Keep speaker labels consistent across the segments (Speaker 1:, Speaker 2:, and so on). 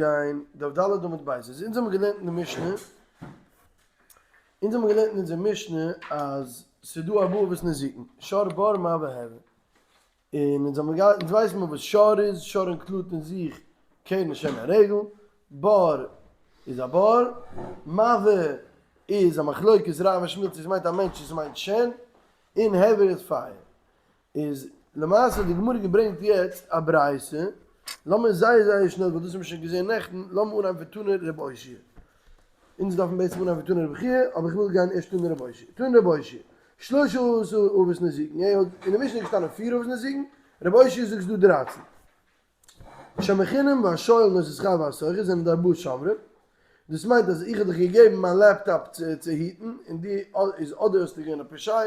Speaker 1: גיין דף ד' עמוד ב', איז אונז האבן געלערנט אין די משנה, אונז האבן געלערנט אין אונזער משנה אז ס'איז דא ארבעה אבות נזיקין, שור בור מבעה הבן, און אונז האבן געהאט, אונז ווייסן מיר וואס שור איז, שור include ט אין זיך קרן שן הרגל, בור איז א בור, מבעה איז א מחלוקת רב און שמואל צו ס'מיינט א מענטש צו ס'מיינט שן, און הבער איז פייער. איז למעשה די גמרא געברענגט יעצט א ברייתא, לאמיר זייער זייער שנעל ווייל דאס האבן מיר שוין געזען נעכטן, לאמיר אנהייבן פון תנא רבי אושעיא, אונז דארפן בעצם אנהייבן פון תנא רבי חייא, אבער איך וויל גיין ערשט תנא רבי אושעיא, תנא רבי אושעיא, שלשה אבות נזיקין, אין די משנה איז געשטאנען פיר אבות נזיקין, רבי אושעיא זאגט ס'איז דא דרייצן. שומר חינם והשואל נושא שכר והשוכר זענען די ארבעה שומרים, דאס מיינט אז איך האב דיך געגעבן מיין לעפטאפ צו היטן און דו איז אדער האסטו געווען א פושע,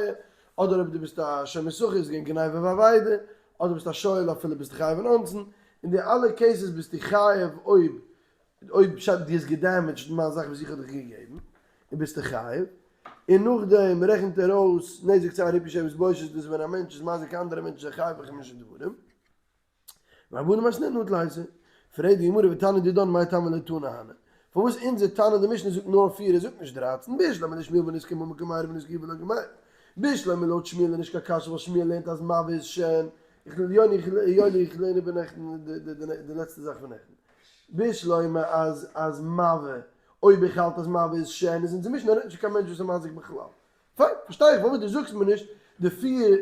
Speaker 1: אדער אויב דו ביסט א שומר שכר איז געווען גניבה ואבידה, אדער ביסט א שואל אפילו ביסטו חייב אין אונסין, אין די אלע cases ביסטו חייב אויב אויב פשט דו האסט גע damage ט מיין זאך וואס איך האב דיך געגעבן און ביסטו חייב, און נאכדעם רעכנט ער אויס נזק צער ריפוי שבת בושת דאס איז ווען א מענטש איז מזיק אנדערע מענטשן איז ער חייב בחמשה דברים. וארבעה דמתניתין הא תליסר, פרעגט די גמרא ותנא דידן מאי טעמא לא תנא הני, פארוואס אונזער תנא די משנה זאגט נאר פיר ער זאגט נישט דרייצן, בשלמא לשמואל ונזקי ממון קמיירי ונזקי גופא לא קמיירי, בשלמא לויט שמואל איז נישט קיין קשיא ווייל שמואל לערנט אז מבעה איז שן, איך יוני איך יואלי איך לערן איבער נעכטן די לעצטע זאך פון נעכטן, בשלמא אז אז מבעה אויב איך האלט אז מבעה איז שן איז אונזער משנה רעדט נישט פון קיין מענטש וואס איז מזיק בכלל, פיין, פארשטיי איך פארוואס דו זאגסט מיר נישט די פיר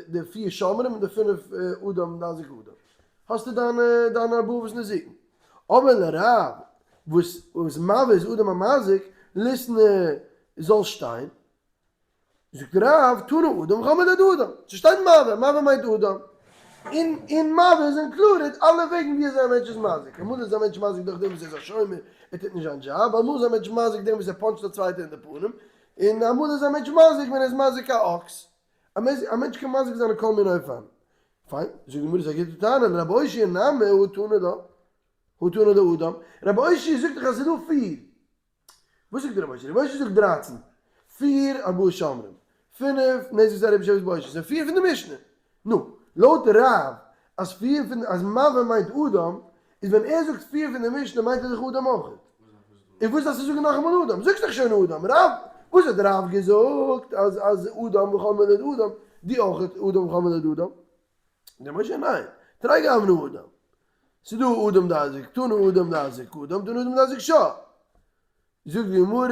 Speaker 1: די פיר שומרים און די פינף אדם דאזיק אדם. האסטו דיינע דיינע ארבעה וואס נזיקין. אבער לרב וואס וואס מבעה איז אדם המזיק, ליתני זאל שטיין. זאגט רב, תנא אדם וכל מולד אדם. ס'שטייט מבעה, מבעה מיינט אדם. און אין מבעה איז included אלע וועגן ווי אזוי א מענטש איז מזיק. אמאל איז א מענטש מזיק דורך דעם וואס ער איז א שומר, ער טוט נישט זיין דזשאב, אמאל איז א מענטש מזיק דעם וואס ער punch ט א צווייטער אין די פנים, און אמאל איז א מענטש מזיק ווען ער איז מזיק א אקס. א מענטש קען מזיק זיין אין כל מיני אופנים. פיין, זאגט די גמרא ס'איז א גוטע טענה, לרבי אושעיא נמי הא תנא לה, הא תנא דאדם, רבי אושעיא זאגט דאך אז ס'איז דא פיר. וואס זאגט רבי אושעיא? רבי אושעיא זאגט דרייצן, פיר ארבעה שומרים, פינף נזק צער ריפוי שבת בושת, און פיר פון די משנה. נו, לויט רב אז פיר פון אז מבעה מיינט אדם, איז ווען ער זאגט פיר פון די משנה מיינט ער דאך אדם אויך. און וואס דארפסטו זאגן נאכאמאל אדם? זאגסט דאך שוין אדם. רב, וואס האט רב געזאגט אז אז אדם וכל מולד אדם, דו אויך אדם וכל מולד אדם? רבי אושעיא ניין, תרי גווני אדם. ס'איז דא אדם דאזיק תנא אדם דאזיק אדם תנא אדם דאזיק שור. זאגט די גמרא,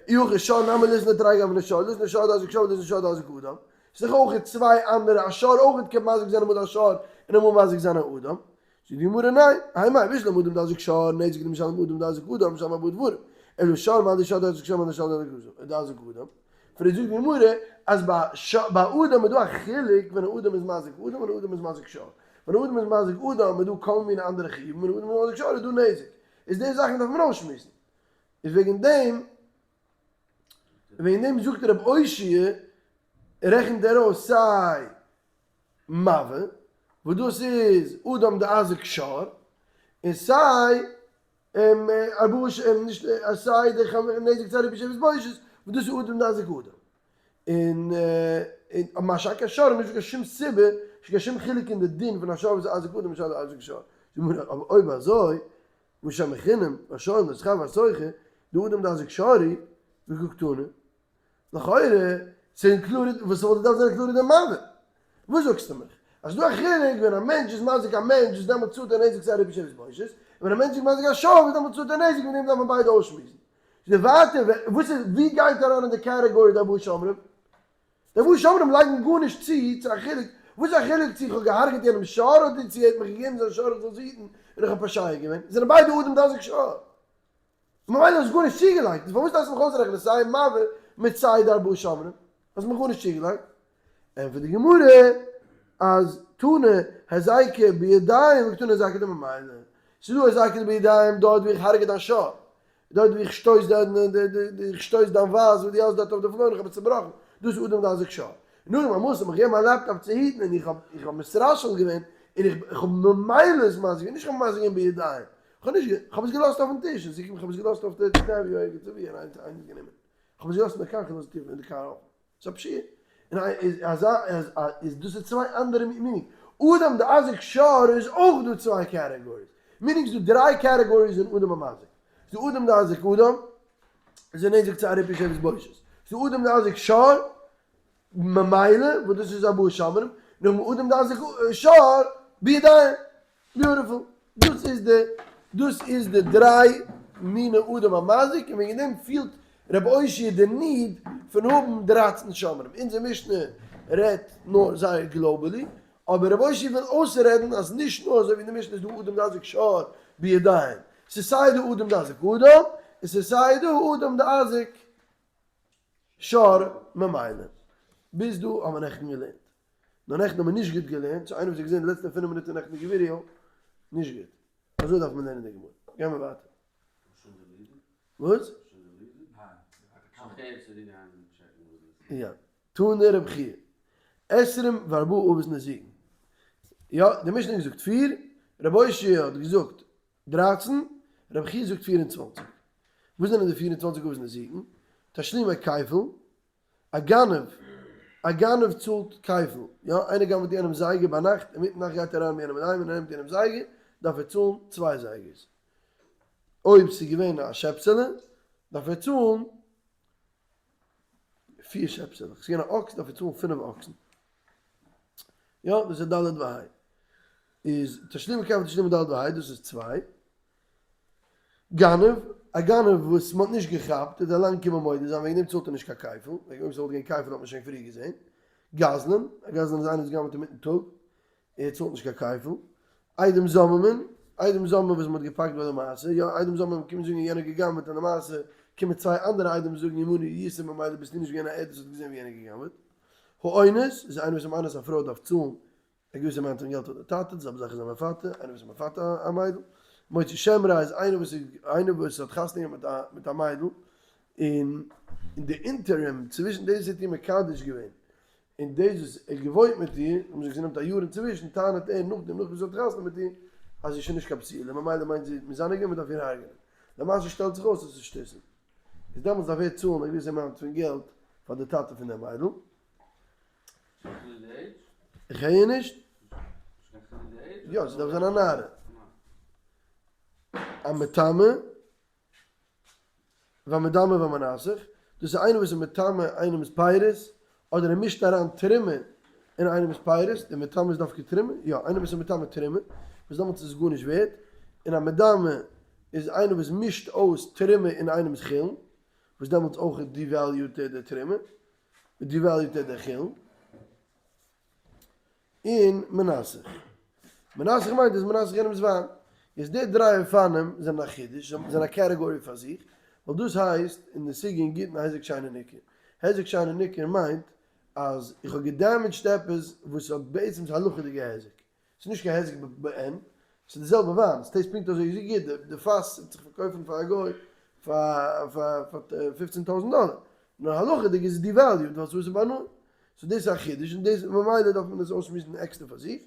Speaker 1: אי הכי שור נמי ליתני תרי גווני שור, ליתני שור דאזיק שור וליתני שור דאזיק אדם. ס'איז דאך אויך צוויי אנדערע, א שור אויך קען מזיק זיין אמאל א שור און אמאל מזיק זיין א אדם. זאגט די גמרא ניין, האי מאי בשלמא אדם דאזיק שור נזק דמשלם אדם דאזיק אדם משלם ארבעה דברים, אלא שור מאן דשור דאזיק שור מאן דשור דאזיק אדם. פרעגט זאגט די גמרא אז ביי אדם איז דא א חילוק ווען א אדם איז מזיק אדם און א אדם איז מזיק שור. ווען א אדם איז מזיק אדם איז דא כל מיני אנדערע חיובים, ווען א אדם איז מזיק שור איז דא נזק. איז די זאכן דארף מען אויסשמועסן. איז וועגן דעם וועגן דעם זאגט רב אושעיא רעכנט ער אויס סיי מבעה וואס דאס איז אדם דאזיק שור, און סיי ארבעה ש נישט סיי די נזק צער ריפוי שבת בושת וואס דאס איז אדם דאזיק אדם. און און מה שאין כן שור איז נישטא קיין שום סיבה, נישטא קיין שום חילוק אין די דין פון א שור וואס איז אזיק אדם און שור דאזיק שור. אבער אויב אזוי, וואס שומר חינם, והשואל והשכר והשוכר, דאדם דאזיק שור הוא, וקא קתני. לכאורה, ס'איז included, וואס וואלט געדארפט זיין included אין מבעה? וואס זאגסטו מיך? אז ס'דא א חילוק ווען א מענטש איז מזיק א מענטש וואס דעמאלט צאלט ער נזק צער ריפוי שבת בושת, און ווען א מענטש איז מזיק א שור וואס דעמאלט צאלט ער נזק מיט דעם דארף מען ביידע אויסשמועסן. די ווייטער וואס איז ווי גייט אריין אין די category די ארבעה שומרים? די ארבעה שומרים לייגן גארנישט צו צו א חילוק, וואס איז א חילוק צו איך האב געהארגעט יענעמ'ס שור אדער צו ער האט מיך געגעבן זיין שור איך זאל עס היטן און איך האב פושע געווען, זענען ביידע אדם דאזיק שור. ממילא האסט גארנישט צוגעלייגט, איז פארוואס דארפסטו מיך אויסרעכענען סיי מבעה מיט סיי די ארבעה שומרים? האסט מיך גארנישט צוגעלייגט. ענטפערט די גמרא אז תנא הזיקה בידיים וקתני הזיקה דממילא, ס'איז דא הזיקה בידיים דארט ווי איך הרג'ע דיין שור, דארט ווי איך שטויס דיין איך שטויס דיין vase וואס דו האסט דארט אויף די floor און איך האב עס צובראכן, דאס איז אדם דאזיק שור. נאכדעם אמאל האסטו מיך געגעבן א לעפטאפ צו היטן און איך האב איך האב מתרשל געווען און איך איך האב ממילא עס מזיק געווען, נישט איך האב מזיק געווען בידיים, איך האב נישט איך האב עס געלאזט אויפן טיש און ס'איז איך האב עס געלאזט אויף די ווי ערגעץ ווי און איינער האט עס גענומען, איך האב עס געלאזט אין די קאר, איך האב געלאזט אין די קאר אפן. ס'איז א פשיעה. און איז אזא איז דאס איז צוויי אנדערע meaning. אדם דאזיק שור איז אויך דא צוויי categories. Meaning ס'דא דריי categories אין אדם המזיק. ס'דא אדם דאזיק אדם, איז ער נזק צו א ריפוי שבת בושת. ס'דא אדם דאזיק שור, ממילא וואס דאס איז ארבעה שומרים, נאכדעם אדם דאזיק שור בידיים. Beautiful. דאס איז די דאס איז די דריי מיני אדם המזיק און וועגן דעם פילט רבי אושעיא די need פון האבן 13 שומרים. אונזער משנה רעדט נאר זייער globally, אבער רבי אושעיא וויל אויסרעדן אז נישט נאר אזוי ווי אין די משנה איז דא אדם דאזיק שור בידיים, ס'איז סיי דא אדם דאזיק אדם און ס'איז סיי דא אדם דאזיק שור ממילא. ביז דא האבן מיר נעכטן געלערנט. נאר נעכטן האבן מיר נישט גוט געלערנט, so איינער וואס האט געזען די לעצטע פינף מינוט פון נעכטיגע ווידעא, נישט גוט. אזוי דארף מען לערנען די גמרא. גיימער ווייטער. וואס? יא. תנא רבי חייא. עשרים וארבעה אבות נזיקין. יא, די משנה האט געזאגט פיר, רבי אושעיא האט געזאגט 13, רבי חייא זאגט 24. וואס זענען די 24 אבות נזיקין? תשלומי כפל, א גנב, א גנב צאלט כפל, יא, איינער גנב'ט יענעמ'ס זייגער ביינאכט, אינמיטן נאכט גייט ער אריין ביי יענעם אינדערהיים און ער נעמט יענעמ'ס זייגער, דארף ער צאלן צוויי זייגערס. אויב ס'איז געווען א שעפסעלע, דארף ער צאלן פיר שעפסעלעך. ס'איז געווען א אקס, דארף ער צאלן פינף אקסן. יא, דאס איז ד' וה'. איז תשלומי כפל תשלומי ד' וה', דאס איז צוויי. גנב, א גנב וואס מ'האט נישט געכאפט איז אליין געקומען מודה זיין, וועגן דעם צאלט ער נישט קיין כפל, וועגן אויב ס'וואלט געווען כפל האט מען שוין פריער געזען. גזלן, א גזלן איז איינער וואס גנב'ט אינמיטן טאג, ער צאלט נישט קיין כפל. עדים זוממין, עדים זוממין וואס מ'האט געפאקט ביי די מעשה, יא עדים זוממין קומען זאגן יענער האט געגנב'ט און למעשה קומען צוויי אנדערע עדים זאגן עמנו הייתם ממילא ביסטו נישט געווען א עד וואס האט געזען ווי יענער האט געגנב'ט. האונס, איז איינער וואס איז מאנס א פרוי דארף צאלן א געוויסע amount פון געלט פאר די טאטע, די זעלבע זאך איז א מפתה, איינער וואס איז מפתה א מיידל. מוציא שם רע איז איינער וואס איז איינער וואס האט חתונה געהאט מיט א מיט א מיידל, און אין די interim צווישן דאס וואס ער האט איר מקדש געווען און דאס וואס ער האט געוואוינט מיט איר, האבן זיי געזען נעמט א יאר אינצווישן, טענה'ט ער נאכדעם נאך וואס ער האט חתונה מיט איר אז זי איז שוין נישט קיין בתולה, ממילא מיינט זי מזנה געווען מ'דארף איר הרג'נען. למעשה שטעלט זיך אויס אז ס'איז שטותים. איז דעמאלטס דארף ער צאלן א געוויסע amount פון געלט פאר די טאטע פון די מיידל. איך הער נישט. יא, ס'דארף זיין א נערה. א מטמא, והמדמע והמנסך, דאס איז איינער וואס איז מטמא איינעמ'ס פירות, אדער ער מישט אריין תרומה אין איינעמ'ס פירות, די מטמא איז דווקא תרומה, יא, איינער וואס איז מטמא תרומה, וואס דעמאלטס איז עס גארנישט ווערט, און א מדמע איז איינער וואס מישט אויס תרומה אין איינעמ'ס חולין, וואס דעמאלטס אויך devalue ט ער די תרומה, devalue ט ער די חולין. און מנסך. מנסך מיינט איז מנסך יענעמ'ס וויין. איז די דריי אופנים זענען א חידוש, זיי זענען א category פאר זיך, ווייל דאס הייסט אין די סוגיא אין גיטין היזק שאינו ניכר. היזק שאינו ניכר מיינט אז איך האב גע damage ט עפעס וואס האט בעצם איז הלכה'דיגע היזק. ס'איז נישט קיין היזק בעין, ס'איז די זעלבע וויין, ס' taste פונקט אזוי גוט, די פאס וועט זיך פארקויפן פאר א גוי פאר 15 טויזנט דאלער, נאר הלכה'דיג איז עס devalued ווייל ס'איז בהנאה. So דאס איז א חידוש און דאס ממילא דארף מען עס אויסשמועסן עקסטער פאר זיך.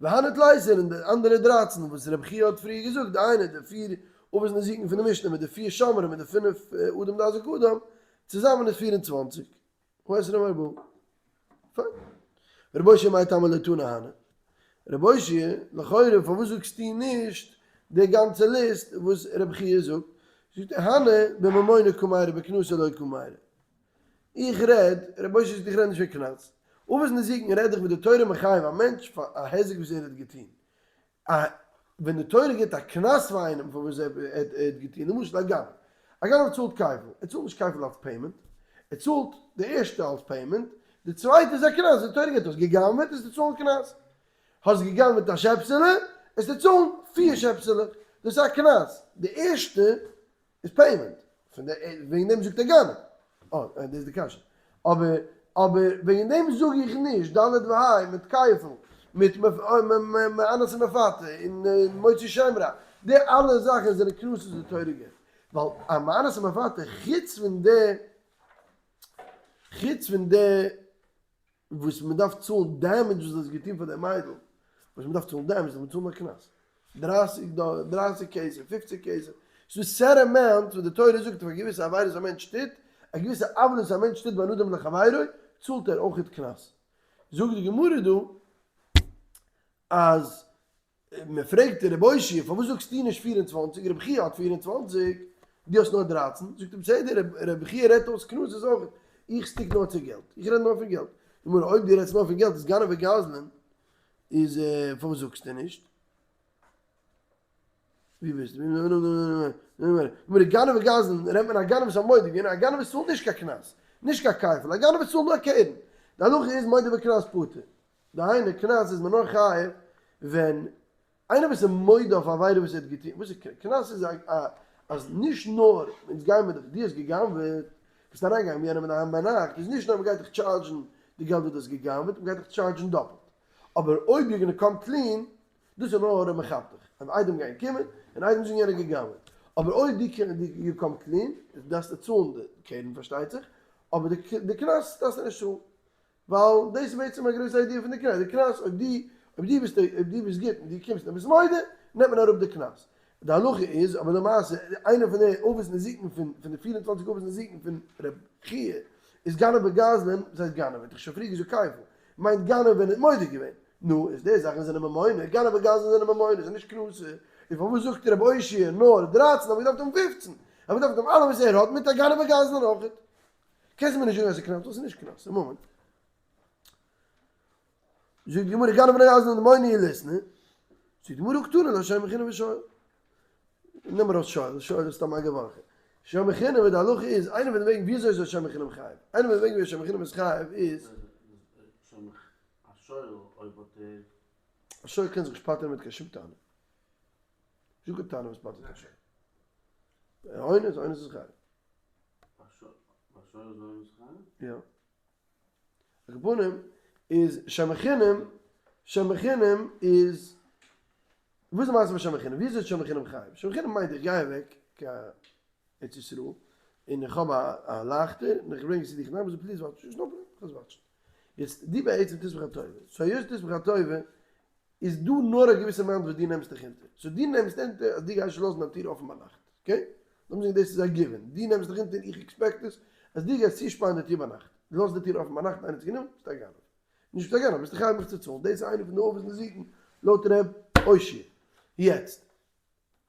Speaker 1: והני תליסר און די אנדערע 13 וואס רבי חייא האט פריער געזאגט, די איינע די פיר אבות נזיקין פון די משנה מיט די פיר שומרים מיט די פינף אדם דאזיק אדם, צוזאמען איז 24. הא עשרים וארבעה. פיין. רבי אושעיא מאי טעמא לא תנא הני. רבי אושעיא, לכאורה פארוואס זאגסטו נישט די גאנצע ליסט וואס רבי חייא זאגט? זאגט ער הני בממונא קמיירי בקנסא לא קמיירי. איך רעד, רבי אושעיא זאגט איך רעד נישט פון קנס. אבות נזיקין רעד איך וואס די תורה מחייב א מענטש פאר א היזק וואס ער האט געטון. א ווען די תורה גיבט א קנס פאר איינעם פאר וואס ער האט געטון, למשל א גנב, א גנב צאלט כפל, ער צאלט נישט כפל אלס payment, ער צאלט די ערשטע אלס payment, די צווייטע איז א קנס, די תורה גיבט אויס, גע'גנב'עט איז צו צאלן קנס, האסט גע'גנב'עט א שעפסעלע, איז צו צאלן פיר שעפסעלעך, דאס איז א קנס, די ערשטע איז payment, פון די וועגן דעם זאגט ער גנב, אה דאס איז די קשיא, אבער אבער וועגן דעם זאג איך נישט ד' וה' מיט כפל מיט מאנס און מפתה און מוציא שם רע, די אלע זאכן זענען קנסות די תורה גיבט, ווייל א מאנס און מפתה חוץ פון די חוץ פון די וואס מען דארף צאלן damage וואס דו האסט געטון פאר די מיידל, וואס מען דארף צאלן damage דארף מען צאלן א קנס, 30 דאלער, 30 כסף, 50 כסף, ס'איז דא set amount וואס די תורה זאגט אויף א געוויסע עבירה וואס א מענטש טוט, א געוויסע עוולה וואס א מענטש טוט בין אדם לחבירו, צאלט ער אויכעט קנס. זאגט די גמרא דא אז. מען פרעגט רבי אושעיא פארוואס זאגסטו נישט 24, רבי חייא האט 24, דו האסט נאר 13, זאגט ער בסדר, רבי חייא רעדט אויס קנסות אויך, איך stick נאר צו געלט, איך רעד נאר פון געלט. גמרא, אויב דו רעדסט נאר פון געלט איז גנב וגזלן, איז פארוואס זאגסטו נישט? ווי ביסטו? גמרא, גנב וגזלן, רעדט מען א גנב וואס האט מודה געווען, א גנב וואס צאלט נישט קיין קנס, נישט קיין כפל, א גנב וואס צאלט נאר קרן, די הלכה איז מודה בקנס פטור. דהיינו קנס איז מען נאר חייב ווען איינער וואס איז מודה אויף א עבירה וואס ער האט געטון, וואס איז קנס איז א אז נישט נאר אונז גייען מיר דיך דו האסט גע'גנב'עט, ביסט אריינגעגאנגען ביי יענעם אינדערהיים ביינאכט, איז נישט נאר מען גייט דיך charge ן די געלט וואס דו האסט גע'גנב'עט, מען גייט דיך charge ן דאפלט. אבער אויב you're gonna come clean, דאס איז נאר אויב מען כאפט דיך, אויב עדים גייען קומען און עדים זאגן יענער האט גע'גנב'עט. אבער אויב דו you come clean, דארפסטו צאלן די קרן פארשטייט זיך, אבער די קנס דארפסטו נישט צאלן. ווייל דאס איז בעצם א גרויסע idea פון די קנס, די קנס אויב דו אויב דו ביסט אויב דו ביסט גוט און דו קומסט און ביסט מודה, נעמט מען אראפ די קנס. די הלכה איז, אבער למעשה, איינער פון די אבות נזיקין פון פון די 24 אבות נזיקין פון ר' חייא איז גנב וגזלן, וואס הייסט גנב? האט איך שוין פריער געזאגט כפל, מיינט גנב ווען ער האט מודה געווען. נו, איז די זאכן זענען ממונא, גנב וגזלן זענען ממונא, זענען נישט קנסא, איז פארוואס זאגט ר' אושעיא נאר 13 האב איך געדארפט האבן 15, האב איך געדארפט האבן אלע וואס ער האט מיט א גנב וגזלן אויכעט. קענסט מיר נישט זאגן אז ס'איז קנס, דאס איז נישט קנס, ס'איז ממון. זאגט די גמרא גנב וגזלן דממונא הוא ליתני, זאגט די גמרא קתני לה שומר חינם ושואל. נעם ארויס שואל, שואל איז סתם א געווארפער. שומר חינם ווי די הלכה איז, איינער פון די וועגן וויאזוי איז א שומר חינם חייב? איינער פון די וועגן ווי א שומר חינם איז חייב איז.
Speaker 2: א שואל אויב האט ער.
Speaker 1: א שואל קען זיך נישט פטר'ן מיט קיין שום טענה. נישטא קיין טענה וואס פטר'ט א שואל. אונס, אונס איז חייב. יא. על כל פנים איז שומר חינם, שומר חינם איז, וואס איז די מעשה מיט שומר חינם? ווי אזוי איז שומר חינם חייב? שומר חינם מיינט איך גיי אוועק קיין ארץ ישראל און איך האב א לייכטער און איך ברענג עס צו דיך אינדערהיים, זאג please watch, נישט no problem, איך וועל עס watch ן. יעצט דו בעצם טוסט מיך א טובה, so היות דו טוסט מיך א טובה איז דא נאר א געוויסע amount וואס דו נעמסט דיך אונטער, so דו נעמסט אונטער אז דו גייסט נישט לאזן דיין טיר אפן ביינאכט, okay? לאמיר זאגן דאס איז א given, דו נעמסט דיך אונטער, איך expect עס, אז דו גייסט צושפארן די טיר ביינאכט, דו לאזט די טיר אפן ביינאכט איינער האט עס גענומען, ביסטו א גנב. נישט ביסט א גנב, ביסטו חייב מיך צו צאלן, דאס איז איינע פון די אבות נזיקין לויט ר' אושעיא. יעצט,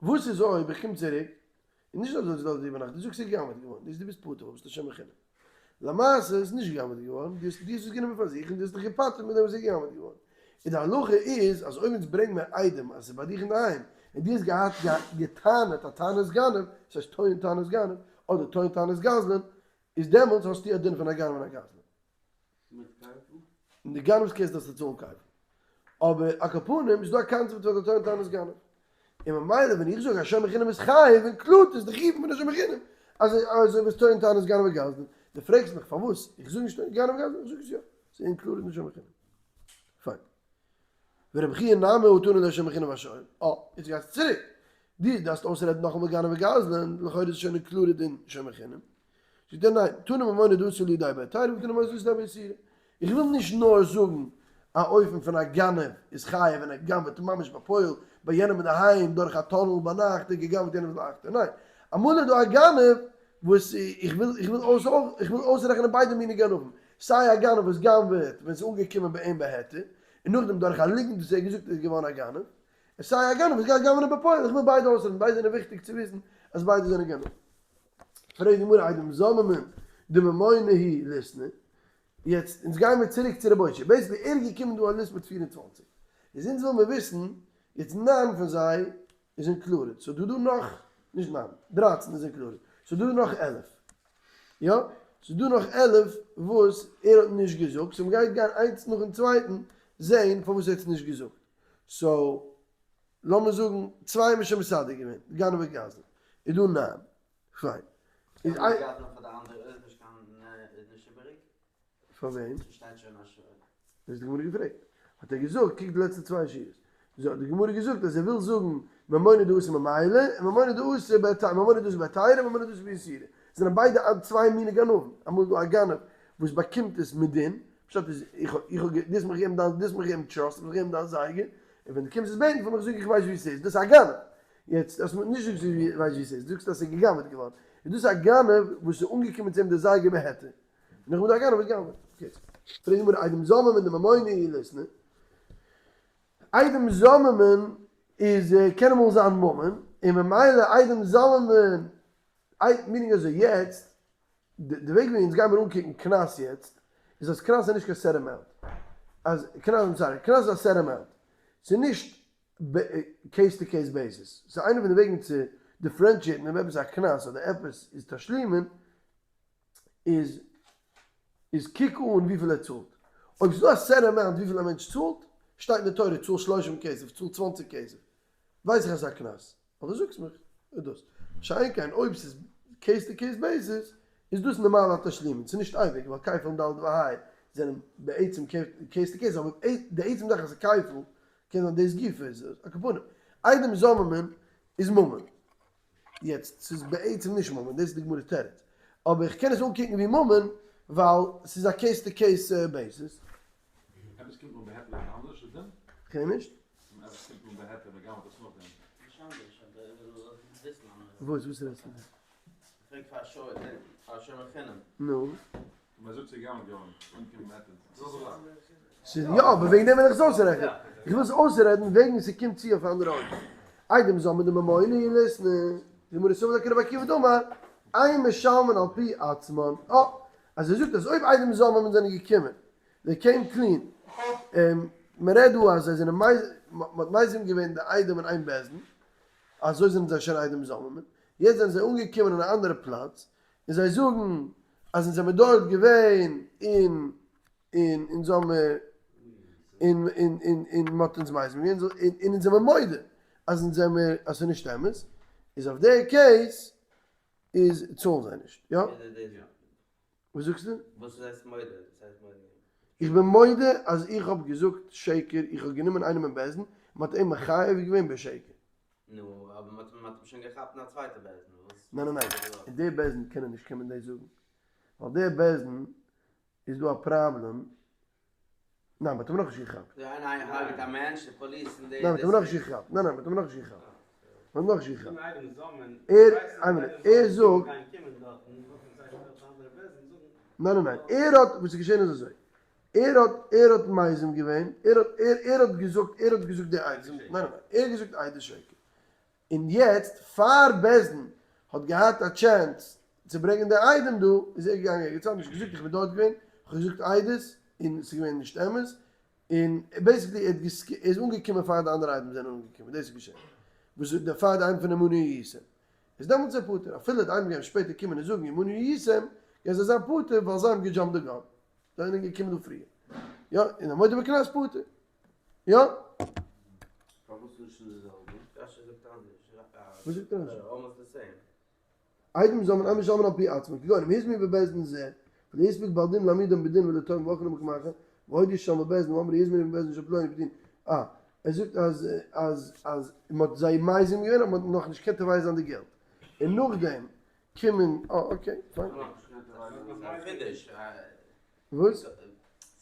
Speaker 1: וואס איז אויב איך קום צוריק, און נישט נאר דו האסט געלאזט די טיר ביינאכט, דו זאגסט ס'איז גע'גנב'עט געווארן, דאס דו ביסט פטור ווייל ביסט א שומר חינם. למעשה איז נישט גע'גנב'עט געווארן, דו האסט עס גענומען פאר זיך און דו האסט דיך געפטר'ט מיט דעם וואס איז גע'גנב'עט געווארן. און די הלכה איז אז אויב אונז ברענג מיר עדים אז עס איז ביי דיך אינדערהיים און דו האסט געהאט גע'טענה'ט א טענת גנב, דאס הייסט טוען טענת גנב, אדער טוען טענת גזלן, איז דעמאלטס האסטו א דין פון א גנב און א גזלן.
Speaker 2: מיט כפל?
Speaker 1: אין די גנב'ס case דארפסטו צאלן כפל. אבער על כל פנים איז דא א קאנצעפט פון א טוען טענת גנב. און ממילא ווען איך זאג אז שומר חינם איז חייב include עס די חיוב פון א שומר חינם אז אז אויב איז טוען טענת גנב וגזלן, דו פרעגסט מיך פארוואס איך זאג נישט גנב וגזלן, איך זאג עס יא, ס'איז included אין שומר חינם. פיין. ורבי חייא נמי הא תנא לשומר חינם ושואל. אה, יעצט גייסטו צוריק. דו דארפסט אויסרעדן נאכאמאל גנב וגזלן, לכאורה איז עס שוין included אין שומר חינם. זאגט ער ניין, תנא ממונא דאתא לידי בהיתירא ותנא ממונא דאתא לידי באיסורא. איך וויל נישט נאר זאגן א אופן פון א גנב איז חייב ווען ער גנב'עט ממש בפועל ביי יענעם אינדערהיים דורך א tunnel ביינאכט און געגנב'עט יענעמ'ס לייכטער, ניין, אמאל איז דא א גנב וואס איך וויל איך וויל אויס איך וויל אויסרעכענען ביידע מיני גנבים, סיי א גנב וואס גנב'עט ווען ס'איז אנגעקומען ביי אים בהיתר, און נאכדעם דורך א ליגנט וואס ער האט געזאגט איז געווארן א גנב, און סיי א גנב וואס גייט גנב'נען בפועל, איך וויל ביידע אויסרעכענען, ביידע זענען וויכטיג צו וויסן אז ביידע זענען גנבים. פרעגט די גמרא עדים זוממין דממונא הוא ליתני, יעצט אונז גייען מיר צוריק צו ר' אושעיא, basically ער איז געקומען דא א list מיט 24, איז אונז וויל מיר וויסן, יעצט 9 פון זיי איז included, so דא דא נאך, נישט 9, 13 איז included, so דא דא נאך 11, יא? ס'איז דא נאך 11 וואס ער האט נישט געזאגט, so מ'גייט גיין איינס נאכן צווייטן זעהן פארוואס ער האט עס נישט געזאגט, so לאמיר זאגן צוויי האבן שוין מסדר געווען, גנב וגזלן, איז דא 9, פיין.
Speaker 2: איז איין גזלן פאר די אנדערע איז נישט קיין איז נישט איבעריג?
Speaker 1: פאר וועם?
Speaker 2: ס'שטייט שוין א שואל.
Speaker 1: דאס האט די גמרא געפרעגט. האט ער געזאגט, קוק די לעצטע צוויי שורות. זאגט די גמרא געזאגט אז ער וויל זאגן ממונא דאתא ממילא, און ממונא דאתא בהיתירא, ממונא דאתא בהיתירא, ממונא דאתא באיסורא. זענען ביידע צוויי מיני גנבים. אמאל איז דא א גנב וואס באקומט עס מדין, פשט איז איך האב איך האב דו האסט מיך געגעבן דיין דו האסט מיך געגעבן trust, איך האב דיך געגעבן דיין זייגער, און ווען דו קומסט עס בעטן פון מיך זאג איך איך ווייס ווי עס איז, דאס איז א גנב. יעצט האסט מיר נישט געזאגט ווי ווייסט ווי עס איז, דו זאגסט אז עס איז גע'גנב'עט געווארן, איז דאס א גנב וואס איז אנגעקומען צו אים די זייגער בהיתר, און איך בין דא א גנב וואס גנב'עט. אקעי. פרעגט די גמרא עדים זוממין דממונא הוא ליתני, עדים זוממין. איז קען אמאל זיין ממון, און ממילא עדים זוממין, meaning אזוי יעצט, די וועג ווי אונז גיימיר אנקוקן קנס יעצט, איז אז קנס איז נישט קיין set amount, אז קנס, I'm sorry, קנס איז א set amount, ס'איז נישט case to case basis, ס'איז איינע פון די וועגן צו differentiate ן אויב עפעס איז א קנס אדער עפעס איז תשלומין, איז איז קוק אן וויפיל ער צאלט, אויב ס'איז דא א set amount וויפיל א מענטש צאלט, שטייט אין די תורה צאל שלושים כסף, צאל 20 כסף, ווייס איך אז ס'איז א קנס, ווייל דו זאגסט מיך איז דאס. שאין כן אויב ס'איז case to case basis, איז דאס נארמאל א תשלומין, ס'איז נישט אייביג, ווייל כפל און ד' וה' זענען בעצם case to case, אבער די עצם זאך אז ס'איז כפל, קען זיין דאס גופא איז על כל פנים. עדים זוממין איז ממון. יעצט, ס'איז בעצם נישט ממון, דאס איז די גמרא'ס תירוץ. אבער איך קען עס אנקוקן ווי ממון, ווייל ס'איז א case to case basis.
Speaker 3: עפעס קומט אן בהיתר איז אנדערש די דין?
Speaker 1: כ'הער נישט.
Speaker 3: ווען עפעס קומט אן בהיתר מען גנב'ט עס נאכדעם.
Speaker 2: נישט אנדערש אבער איך וויל וויסן אנדערש.
Speaker 1: וואס וואס רעדסטו?
Speaker 2: כ'פרעג פאר שור פאר שומר חינם.
Speaker 1: נו.
Speaker 3: מען זאגט ס'איז גע'גנב'ט געווארן אנגעקומען בהיתר. די זעלבע זאך.
Speaker 1: ס'איז יא אבער וועגן דעם וויל איך עס אויסרעכענען. איך וויל עס אויסרעדן וועגן ס'קומט צו אויף אנדערע אופן. עדים זוממין דממונא הוא ליתני. די גמרא סבר לה כרבי עקיבא דאמר אין משלמין על פי עצמן. אה. אז ער זאגט אז אויב עדים זוממין זענען געקומען they came clean. מען רעדט דא אז זיי זענען מייז, מען האט מזים געווען די עדים אין איין בית דין, אזוי זענען זיי שוין עדים זוממין, יעצט זענען זיי אנגעקומען אין א אנדערע פלאץ, און זיי זאגן אז אונז זעמיר דארט געווען און און אונז האמיר און און און און מען האט אונז מזים געווען, און אונז זעמיר מודה אז אונז זעמיר אז ס'איז נישט אמת, איז אויף די case איז צאלן זיי נישט, יא? וואס זאגסטו?
Speaker 2: וואס הייסט מודה? וואס הייסט מודה?
Speaker 1: איך בין מודה אז איך האב געזאגט שקר, איך האב גענומען איינעם אין בית דין, מען האט אים מחייב געווען בשקר.
Speaker 2: נו, אבער מען האט אים שוין געכאפט אין א צווייטע בית דין, וואס?
Speaker 1: ניין ניין ניין, אין די בית דין קען ער נישט קומען דאס זאגן, ווייל די בית דין איז דא א פראבלעם, ניין מען האט אים נאכנישט געכאפט.
Speaker 2: די איינער הרג'ט א מענטש, די פאליס און די.
Speaker 1: ניין מען האט אים נאכנישט געכאפט, ניין ניין מען האט אים נאכנישט געכאפט, מען האט נאכנישט געכאפט. ער, איין מינוט, ער זאגט. ניין ניין ניין, ער האט, וואס איז געשען איז אזוי, ער האט, ער האט מזים געווען, ער האט, ער, ער האט געזאגט, ער האט געזאגט די עדות, ניין ניין ניין, ער האט געזאגט עדות שקר, און יעצט פאר בית דין האט געהאט א chance צו ברענגען די עדים דא, איז ער געגאנגען ערגעץ אנדערש, געזאגט איך בין דארט געווען, איך האב געזאגט עדות, און ס'איז געווען נישט אמת, און basically ער האט ער איז אנגעקומען פאר די אנדערע עדים זענען אנגעקומען, דאס איז געשען, וואס איז פאר די עדים פון עמנו הייתם, איז דעמאלטס איז ער פטור, אפילו די עדים גייען שפעטער קומען און זאגן עמנו הייתם, גייען זיי זיין פטור ווייל זיי האבן גע jump ט די gun, זיי זענען געקומען דא פריער, יא, און א מודה בקנס פטור. יא?
Speaker 2: פארוואס נישט די זעלבע? רשי זאגט אנדערש.
Speaker 1: וואס זאגט רשי?
Speaker 2: Almost the same.
Speaker 1: עדים זוממין אין משלמין על פי עצמן, כגון אם הוזמו בבית דין זה, ולא הספיק בעל דין להעמידם בדין ולטעון ואכלו במקום אחר, והודיעו שם בבית דין ואמרו הוזמנו בבית דין של פלוני בדין. אה, ער זאגט אז אז אז מען האט זיי מזים געווען אבער מען האט נאכנישט געקענט תובע זיין די געלט. און נאכדעם קומען, אה okay, פיין.
Speaker 2: ס'איז א חידוש.
Speaker 1: וואס?
Speaker 2: ס'איז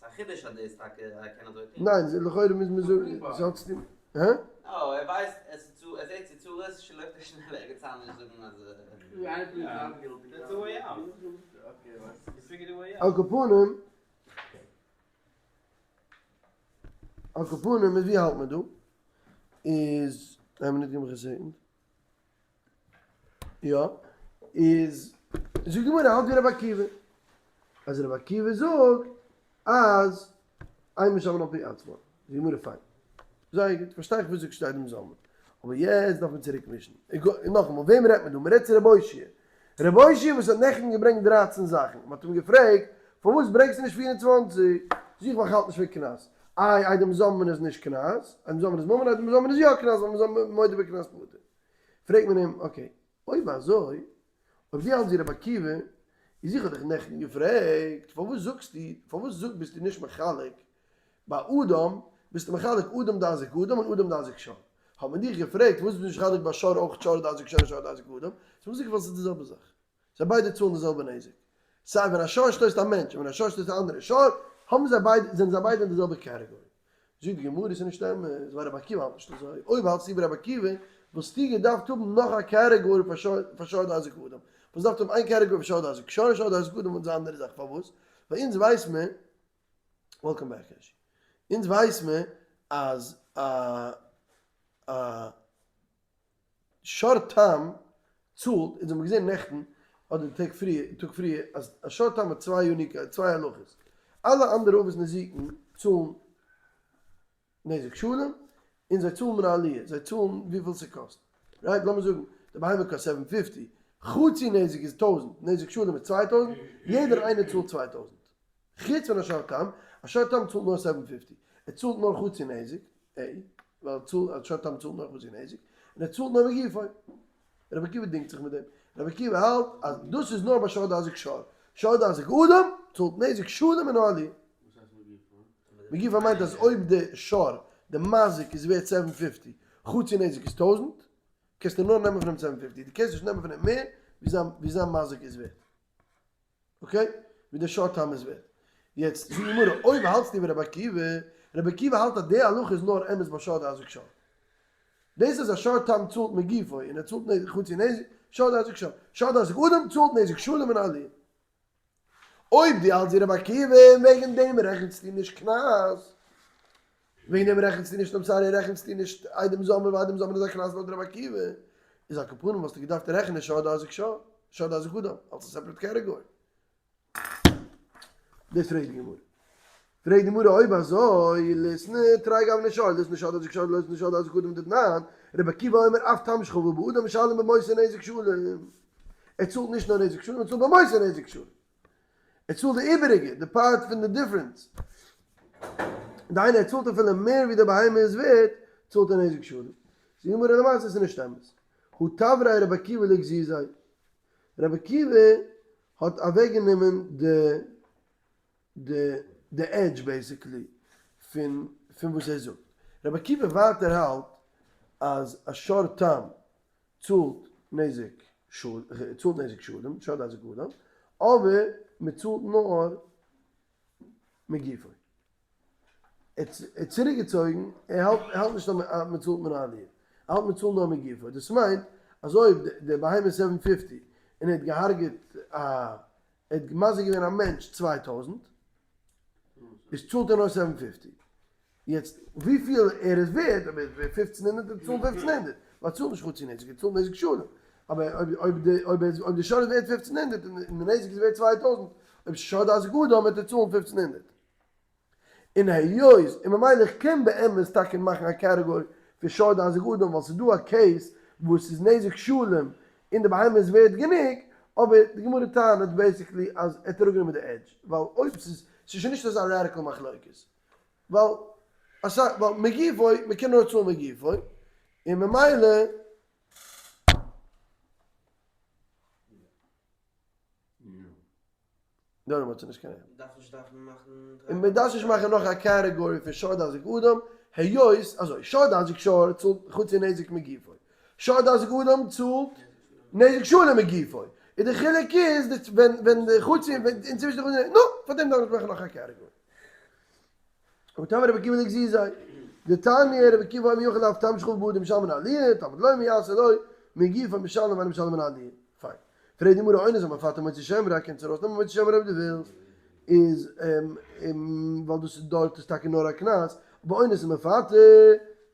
Speaker 2: א חידוש אז דאס טאקע ער קען אזוי טון.
Speaker 1: ניין, לכאורה מוז מען זאגן, ס'האט צו טון, הא?
Speaker 2: נאו, ער ווייסט עס איז צו, ער זעט צו צרות, לויפט ער שנעל ערגעץ אנדערש זאגן אז.
Speaker 1: על כל פנים, על כל פנים, איז ווי האלט מען דא? איז, איין מינוט גיב מיך א second. יא, איז זאגט די גמרא האלט ווי רבי עקיבא, אז רבי עקיבא זאגט אז אין משלמין על פי עצמן, זאגט די גמרא פיין, זייער גוט, פארשטיי איך וואס זאגסט עדים זוממין, אבער יעצט דארף מען צוריק מישן, נאכאמאל וועם רעדט מען דא, מען רעדט צו רבי אושעיא, רבי אושעיא וואס האט נעכטן געברענגט 13 זאכן, מען האט אים געפרעגט פארוואס ברענגסטו נישט 24, זאג איך ווייל איך האלט נישט פון קנס, איי עדים זוממין איז נישט קנס, עדים זוממין איז ממון, עדים זוממין איז יא קנס ווייל מען איז מודה בקנס פטור. פרעגט מען אים, okay, אויב אזוי, אויב דו האלטסט ווי רבי עקיבא, איז איך האב דיך נעכטן געפרעגט, פארוואס זאגסטו, פארוואס זאג ביסטו נישט מחלק, ביי אדם ביסטו מחלק אדם דהזיק אדם און אדם דהזיק שור, האט מען דיך געפרעגט פארוואס ביסטו נישט מחלק ביי שור אויך שור דהזיק שור און שור דהזיק אדם, זאג זיכער ווייל ס'איז די זעלבע זאך. זיי ביידע צאלן די זעלבע נזק. סיי ווען א שור שטויסט א מענטש און ווען א שור שטויסט א אנדערע שור, האבן זיי ביידע, זענען זיי ביידע אין די זעלבע category. זאגט די גמרא, ס'איז נישט אמת, ווייל רבי עקיבא האלט נישט אזוי. אויב האלטסטו ווי רבי עקיבא, וואלסטו געדארפט האבן נאך א category פאר שור, פאר שור דהזיק אדם. וואלסט געדארפט האבן איין category פאר שור דהזיק שור און שור דהזיק אדם איז א אנדערע זאך. פארוואס? ווייל אונז ווייס מיר, welcome back הערשי, אונז ווייס מיר אז א. א שור תם צאלט, אונז האבן געזען נעכטן אדער די טעג פריער, טאג פריער, אז א שור תם האט צוויי unique ע, צוויי הלכות. אלע אנדערע אבות נזיקין צאלן נזק שלם, און זיי צאלן מן העליה, זיי צאלן וויפיל ס'קאסט. right? לאמיר זאגן די בהמה קאסט seven fifty, חצי נזק איז טויזנט, נזק שלם איז 2000, יעדער איינער צאלט 2000. חוץ פון א שור תם, א שור תם צאלט נאר seven fifty, ער צאלט נאר חצי נזק, עה, ווייל א שור תם צאלט נאר חצי נזק, און ער צאלט נאר מגופו. רבי עקיבא דינגט זיך מיט דעם. רבי עקיבא האלט אז דאס איז נאר ביי שור דהזיק שור. שור דהזיק אדם צאלט נזק שלם און נאר עליה. מגופו מיינט אז אויב די שור, די מזיק איז ווערט seven fifty, חצי נזק איז טויזנט, קענסטו נאר נעמען פון אים seven fifty, דו קענסט נישט נעמען פון אים מער ווי זיין מזיק איז ווערט. okay? ווי די שור תם איז ווערט. יעצט זאגט די גמרא, אויב האלטסטו ווי רבי עקיבא, רבי עקיבא האלט אז די הלכה איז נאר אמת ביי שור דהזיק שור. דאס אז א שור תם צאלט מגופו און ער צאלט נזק חצי נזק, שור דהזיק שור. שור דהזיק אדם צאלט נזק שלם און עליה. אויב דו האלטסט ווי רבי עקיבא און וועגן דעם רעכנסטו נישט קנס, וועגן דעם רעכנסטו נישט I'm sorry רעכנסטו נישט עדים זוממין ווייל עדים זוממין איז א קנס לויט רבי עקיבא, איז על כל פנים וואלסטו געדארפט רעכענען שור דהזיק שור, שור דהזיק אדם, אלס א separate category. דאס פרעגט די גמרא. פרעגט די גמרא אויב אזוי ליתני תרי גווני שור, ליתני שור דהזיק שור ליתני שור דהזיק אדם דתנן, רבי עקיבא אומר אף תם שחבל באדם משלם במותר נזק שלם. ער צאלט נישט נאר נזק שלם, ער צאלט במותר נזק שלם. ער צאלט די איבעריגע, די part פון די difference. דהיינו ער צאלט אפילו מער ווי די בהמה איז ווערט, צאלט ער נזק שלם. זאגט די גמרא למעשה איז נישט אמת. הא תבריה רבי עקיבא לגזיזיה. רבי עקיבא האט אוועקגענומען די די די edge basically פון פון וואס ער זאגט. רבי עקיבא ווייטער האלט אז א שור תם צאלט נזק צאלט נזק שלם, שור דהזיק אדם, אבער מען צאלט נאר מגופו. ער האט צוריק געצויגן, ער האלט ער האלט נישט אז מען צאלט מן העליה, ער האלט מען צאלט נאר מגופו, דאס מיינט אז אויב די בהמה איז seven fifty און ער האט געהארגעט א, ער האט מזיק געווען א מענטש 2000, איז צאלט ער נאר seven fifty. יעצט וויפיל ער איז ווערט, אויב ער איז ווערט 1500 וועט ער צאלן 1500, ווייל ער צאלט נישט חצי נזק, ער צאלט נזק שלם, אבער אויב אויב די אויב ער אויב די שור איז ווערט 1500 און די נזק איז ווערט 2000, אויב שור דהזיק אדם וועט ער צאלן 1500. און היות, און ממילא איך קען באמת טאקע מאכן א category פון שור דהזיק אדם ווייל ס'איז דא א case וואס איז נזק שלם און די בהמה איז ווערט גענוג, אבער די גמרא טענה'ט basically אז ער האט אראפגענומען די edge, ווייל אויב ס'איז ס'איז שוין נישט אזא radical מחלוקת, ווייל אסאך ווייל מגופו מ'קען נאר צאלן מגופו און ממילא. נאר מ'האט נישט קיין
Speaker 2: דארף נישט דארף מען מאכן
Speaker 1: און מען דארף נישט מאכן נאך א category פון שור דהזיק אדם, היות אזוי שור דהזיק שור צאלט חצי נזק מגופו, שור דהזיק אדם צאלט נזק שלם מגופו, און די חילוק איז ווען ווען די חצי אינצווישן די חצי נו פאר דעם דארף מען נישט מאכן נאך א category. הא תבריה רבי עקיבא לגזיזיה, דתניא רבי עקיבא אומר יכול אף תם שחבל באדם משלם מן העליה, תלמוד לומר יעשה לו מגופו משלם ואינו משלם מן העליה. פיין. פרעגט די גמרא אונס המפתה מוציא שם רע, קענסט ארויסנעמען מוציא שם רע אויב דו ווילסט, איז ווייל דאס איז דארט איז טאקע נאר א קנס, אבער אונס המפתה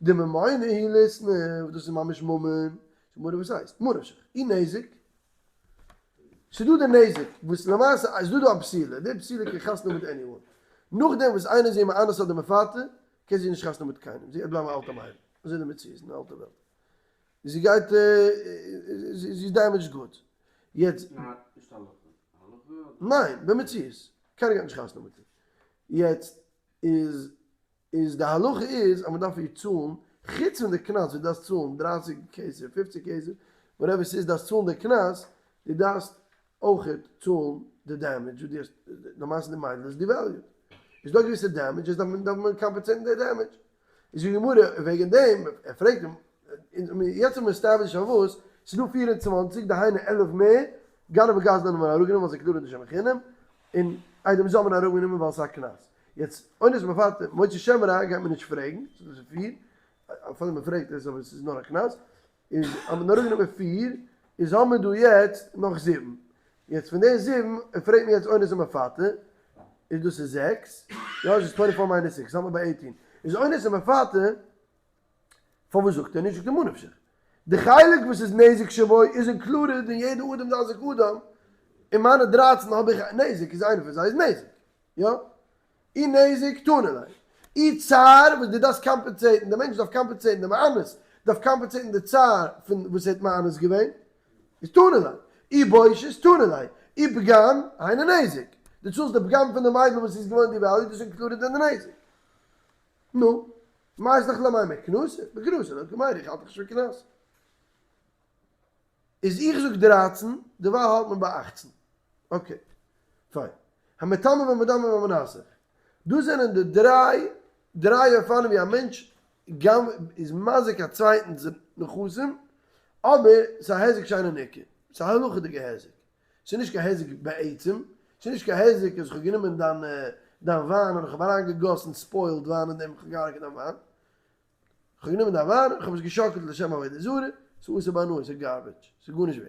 Speaker 1: דממונא הוא ליתני, וואס דאס איז ממש ממון, זאגט די גמרא וואס הייסט? מה נפשך, אי נזק, ס'איז דא די נזק וואס למעשה איז דא דא א בתולה, די בתולה קען חתונה מיט anyone, נאכדעם וואס איינער איז איר מאנס אדער מפתה, קען זי נישט חתונה מיט קיינעם, זי גייט בלייבן א אלטע מיידל, אזוי איז די מציאות אין די אלטע וועלט. זי גייט זי איז damaged goods יעצט ניין במציאות קיינער גייט נישט חתונה מיט איר יעצט איז איז די הלכה איז אז מען דארף איר צאלן חוץ פון די קנס וואס דו דארפסט צאלן 30 כסף 50 כסף whatever ס'איז דארפסט צאלן די קנס דו דארפסט אויכעט צאלן די damage וואס דו האסט למעשה די מיידל איז devalued איז דא געוויסע damages דארף מען דארף מען compensate ן די damage איז די גמרא וועגן דעם, ער פרעגט אים, יעצט האבן מיר establish פארוואס ס'איז דא 24, דהיינו 11 מער, גנב וגזלן האבן מיר אראפגענומען ווייל זיי קלארן נישט קיין חינם, און עדים זוממין האבן אראפגענומען ווייל ס'איז א קנס. יעצט, אונס מפתה, מוציא שם רע גייט מען נישט פרעגן, ס'איז דא פיר, אפילו מען פרעגט עס אבער ס'איז נאר א קנס, איז האט מען אראפגענומען פיר, איז האבן מיר דא יעצט נאך זיבן. יעצט פון די זיבן, ער פרעגט מיר יעצט אונס ומפתה, איז דאס איז זעקס, יא עס איז 24 minus 6, האלט מען ביי 18. איז אונס ומפתה, פארוואס זאגט ער נישט? זאגט ער ממה נפשך. די חלק וואס איז נזק שבו איז included אין יעדע אדם דאזיק אדם, אין מיינע 13 האב איך נזק, איז איינע פון זיי איז נזק. יא? אי נזק תנא ליה. אי צער וואס דו דארפסט compensate ן, די מענטש דארף compensate ן, די מאנס דארף compensate ן די צער פון וואס ער האט מאנס געווען, איז תנא ליה. אי בושת תנא ליה. אי פגם, היינו נזק. דו צאלסט די פגם פון די מיידל וואס איז געווארן devalued, דאס איז included אין די נזק. נו, מאי איז דאך למימר קנסא, בקנסא לא קמיירי, איך האלט דאך נישט פון קנס. איז איך זאג 13, דערווייל האלט מען ביי 18. okay, פיין. המטמא והמדמע והמנסך. דאס זענען די דריי אופנים ווי א מענטש גם איז מזיק א צווייטנס נכסים, אבער ס'איז א היזק שאינו ניכר. ס'איז א הלכה'דיגע היזק. ס'איז נישט קיין היזק בעצם, ס'איז נישט קיין היזק אז איך האב גענומען דיין דיין וויין און איך האב אריינגעגאסן spoiled וויין אין דעם, איך האב געהארגעט דיין וויין. איך האב גענומען דיין וויין, איך האב עס געשאקלט לשם עבודה זרה, ס'איז אסור בהנאה, ס'איז garbage, ס'איז גארנישט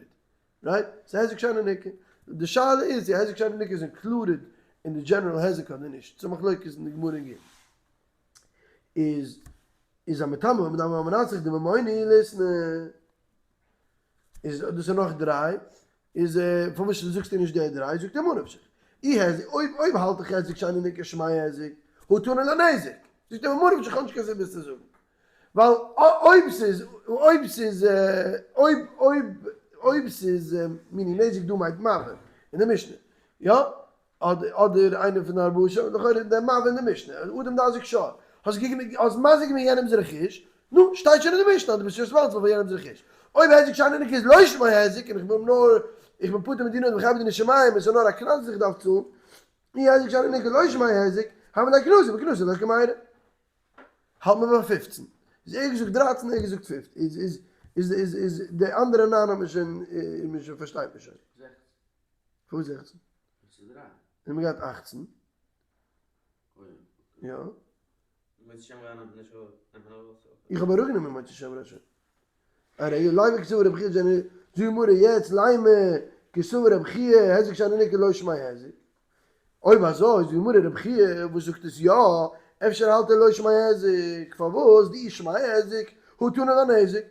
Speaker 1: ווערט. right? ס'איז היזק שאינו ניכר. די שאלה איז צו היזק שאינו ניכר איז included אין די general היזק אדער נישט. ס'איז א מחלוקת אין די גמרא אין גיטין. איז איז המטמא והמדמע והמנסך דממונא ליתני. איז דאס איז נאך דריי. איז פארוואס זאגסטו נישט די דריי? זאגט ער ממה נפשך. אי היזק, אויב אויב האלט איך היזק שאינו ניכר שמיה היזק, הא תנא לנזק. זאגט ער ממה נפשך, כ'האב נישט קיין סיבה עס צו זאגן. ווייל אויב ס'איז, אויב ס'איז, אויב, אויב, אויב ס'איז מיני נזק דא מיינט מבעה אין די משנה, יא? אדער איינער פון די ארבעה ש, לכאורה די מבעה אין די משנה, אדם דאזיק שור, האסט געגעבן, האסט מזיק געווען יענעמ'ס רכוש, נו, שטייט שוין אין די משנה אז דו ביסט responsible פאר יענעמ'ס רכוש. אויב היזק שאינו ניכר איז לא שמיה היזק און איך בין נאר, איך בין פטור מדינא וחייב בדיני שמים, עס איז נאר א קנס וואס איך דארף צאלן, אי היזק שאינו ניכר לא שמיה היזק, הוה ליה קנסא, וקנסא לא קמיירי. האלט מען ביי 15. איז ער געזאגט 13, ער געזאגט 15. איז איז איז איז איז די אנדערע ניין האט מען שוין איז מען שוין פארשטייט מען שוין.
Speaker 2: 16.
Speaker 1: פארוואס 16?
Speaker 2: דאס איז דריי.
Speaker 1: און מען גייט 18. יא. איך האב אראפגענומען מוציא שם רע שוין. הרי לימא כסבר רבי חייא זענען זאגט גמרא יעצט לימא כסבר רבי חייא היזק שאינו ניכר לא שמיה היזק. אויב אזוי זאגט גמרא רבי חייא וואס זאגט עס יא אפשר האלט ער לא שמיה היזק פארוואס דאי שמיה היזק הא תנא לנזק.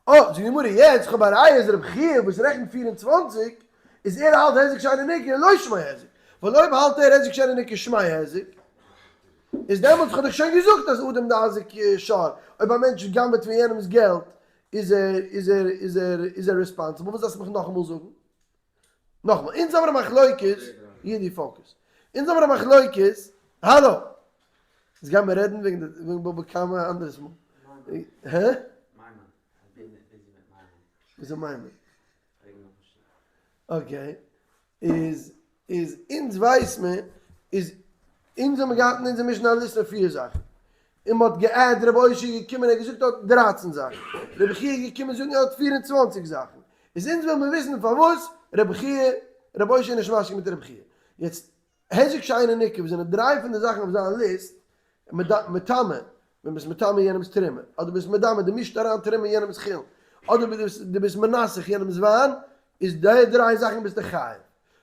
Speaker 1: אה, זאגט די גמרא יעצט כ'האב א ראיה אז רבי חייא וואס רעכנט 24 איז ער האלט היזק שאינו ניכר לא שמיה היזק, ווייל אויב האלט ער היזק שאינו ניכר שמיה היזק, איז דעמאלטס האב איך שוין געזאגט אז אדם דאזיק שור, אויב א מענטש גנב'עט פון יענעמ'ס געלט איז ער איז ער איז ער איז ער responsible, וואס דארפסטו מיך נאכאמאל זאגן? נאכאמאל, אונז האבן א מחלוקת, יעדי focus, אונז האבן א מחלוקת, האלא! יעצט גייען מיר רעדן וועגן די וועגן בבא קמא אנדערס מאל. הע? וואס איז מימון? okay, איז איז אונז ווייס מען איז אונז האבן געהאט אין אונזער משנה א ליסט פון פיר זאכן, און מ'האט גע'add רבי אושעיא איז געקומען ער האט געזאגט ער האט 13 זאכן, רבי חייא איז געקומען זאגן ער האט 24 זאכן, איז אונז וויל מיר וויסן פארוואס רבי חייא רבי אושעיא איז נישט מסכים מיט רבי חייא. יעצט היזק שאינו ניכר וואס זענען דריי פון די זאכן אויף זיין ליסט, מטמא, ווען ביסט מטמא יענעמ'ס תרומה, אדער ביסט מדמע, דו מישט אריין תרומה אין יענעמ'ס חולין, אדער דו ביסט מנסך יענעמ'ס וויין, איז די דריי זאכן ביסטו חייב.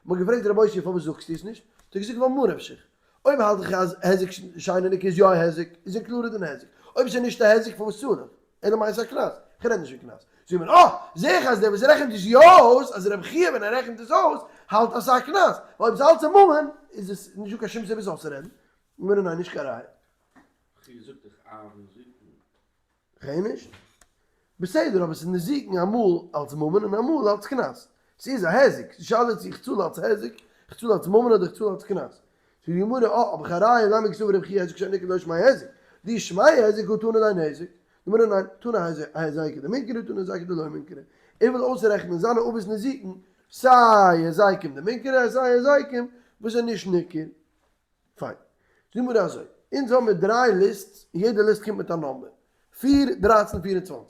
Speaker 1: מ'האט געפרעגט רבי אושעיא פארוואס זאגסטו עס נישט? האט ער געזאגט ווייל ממה נפשך. אויב האלט איך אז היזק שאינו ניכר איז יא א היזק, איז included אין היזק. אויב ס'איז נישט א היזק פארוואס צאל איך? אלא מאי ס'איז א קנס. איך רעד נישט פון קנס. זאגט מען, אה! זעה איך אז דער וואס רעכנט עס יא אויס, אז רבי חייא ווען ער רעכנט עס אויס, האלט אז ס'איז א קנס. ווייל אויב ס'איז אלץ א ממון, איז עס נישטא קיין שום סיבה עס אויסצורעדן. גמרא ניין נישט קיין ראיה.
Speaker 3: חייא זאגט דאך אב נזיקין.
Speaker 1: כ'הער נישט. בסדר אבער ס'איז נזיקין אמאל אלס ממון און אמאל אלס קנס. ס'איז א היזק. די שאלה איז צו איך צאל אלס היזק, איך צאל אלס ממון אדער איך צאל אלס קנס. זאגט די גמרא, אה, האב איך א ראיה לימא כסבר רבי חייא היזק שאינו ניכר לא שמיה היזק. דאי שמיה היזק הא תנא ליה נזק. די גמרא ניין, תנא היזקא דמינכרא תנא היזקא דלא מינכרא. ער וויל אויסרעכענען זיינע אבות נזיקין, סיי היזקים דמינכרא סיי היזקים וואס איז נישט ניכר. פיין. זאג מיר אזוי, אונז האבן מיר דריי lists, און יעדע ליסט קומט מיט א number. פיר, 13, 24.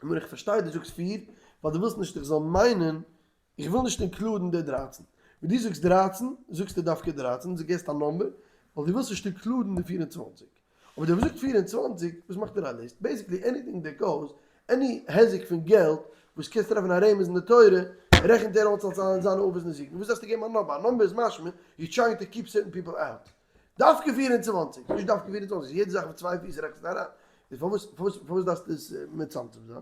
Speaker 1: נאר איך פארשטיי דו זאגסט פיר, ווייל דו ווילסט נישט איך זאל מיינען, איך וויל נישט include ן די 13. ווען דו זאגסט 13, זאגסטו דווקא 13, דו געבסט א number, ווייל דו ווילסט נישט include ן די 24. אבער דער וואס זאגט 24, וואס מאכט ער א ליסט? basically anything that goes, any היזק פון געלט, וואס קענסט טרעפן א רמז אין די תורה, רעכנט ער אויס אלס זיינע אבות נזיקין. וואס דארפסטו געבן א number? א number איז משמע, you trying to keep certain people out. דווקא 24, נישט דווקא 24, יעדע זאך אויף צוויי פיס רעכנסטו אריין. איז פארוואס פארוואס פארוואס דארפסטו עס מצמצם זיין?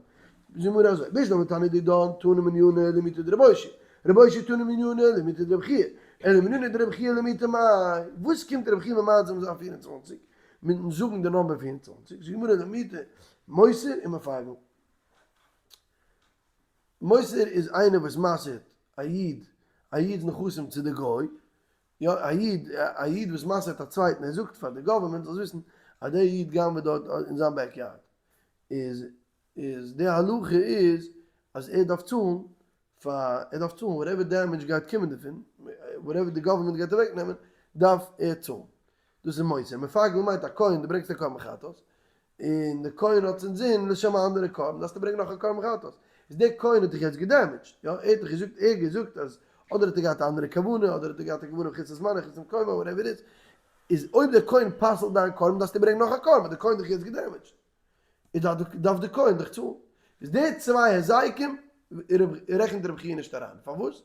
Speaker 1: זאגט די גמרא אזוי, בשלמא תנא דידן תנא מנינא למעוטי דרבי אושעיא, רבי אושעיא תנא מנינא למעוטי דרבי חייא, אלא מנינא דרבי חייא למעוטי מאי, וואס קומט רבי חייא ממעט זיין 24 מיטן זאגן די number 24? זאגט די גמרא למעוטי מוסר און מפגל. מוסר איז איינער וואס מסר'ט א איד א איד'ס נכסים צו די גוי, יא א איד א איד וואס מסר'ט א צווייטן ער זאגט פאר די government זאלסט וויסן אז דער איד גנב'עט דארט אין זיין backyard איז איז די הלכה איז אז ער דארף צאלן פאר ער דארף צאלן whatever damage גייט קומען דערפון whatever די government גייט אוועק נעמען דארף ער צאלן דאס איז מוסר. מפגל מיינט א כהן דו ברענגסט א קרבן חטאת און די כהן האט אינזין לשם א אנדערע קרבן, דארפסטו ברענגען נאך א קרבן חטאת, איז דער כהן האט דיך יעצט געדעמעדזשט, יא, ער האט דיך געזאגט, ער האט געזאגט אז אדער האט ער געהאט א אנדערע כוונה, אדער האט ער געהאט א כוונה חוץ לזמנו, חוץ למקומו, whatever איט איז, איז אויב דער כהן פסל'ט דיין קרבן דארפסטו ברענגען נאך א קרבן, האט דער כהן דיך יעצט געדעמעדזשט, איז דארף דער כהן דיך צאלן. איז די צוויי היזקים רעכנט רבי חייא נישט אריין, פארוואס?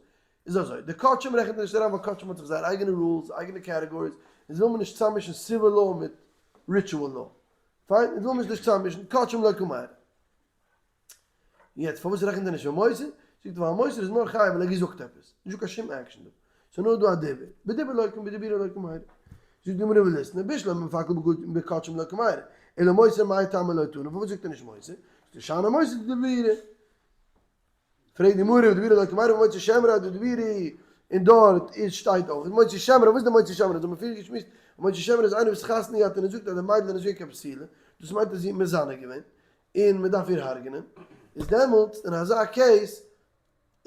Speaker 1: איז אזוי, די קדשים רעכנט ער נישט אריין ווייל קדשים האט זיך זייער אייגענע rules, אייגענע categories, אונז וויל מיר נישט צאממישן civil law מיט ritual law. פיין, אונז וויל מיר נישט צאממישן, קדשים לא קמיירי. יעצט פארוואס רעכנט ער נישט פון מוסר? זאגט ער ווייל מוסר איז נאר חייב ווייל ער האט געזאגט עפעס, נישטא קיין שום עקשן דא, ס'איז נאר דא א דיבור, בדיבור לא קמ בדיבורא לא קמיירי. זאגט די גמרא וליתני בשלמא מפקל בקדשים לא קמיירי, אלא מוסר מאי טעמא לא תנא, פארוואס זאגט ער נישט מוסר? זאגט ער שאני מוסר דדיבורא. פרעגט די גמרא ודיבורא לא קמיירי מוציא שם רע דדיבורא, און דארט איז שטייט אויך מוציא שם רע, וואס איז די מוציא שם רע? דאס האבן מיר פריער געשמועסט, מוציא שם רע איז איינער וואס חתונה געהאט און ער זאגט אז די מיידל איז נישט געווען קיין בתולה, דאס מיינט אז זי האט מזנה געווען, און מען דארף איר הרג'נען, איז דעמאלטס אין אזא case,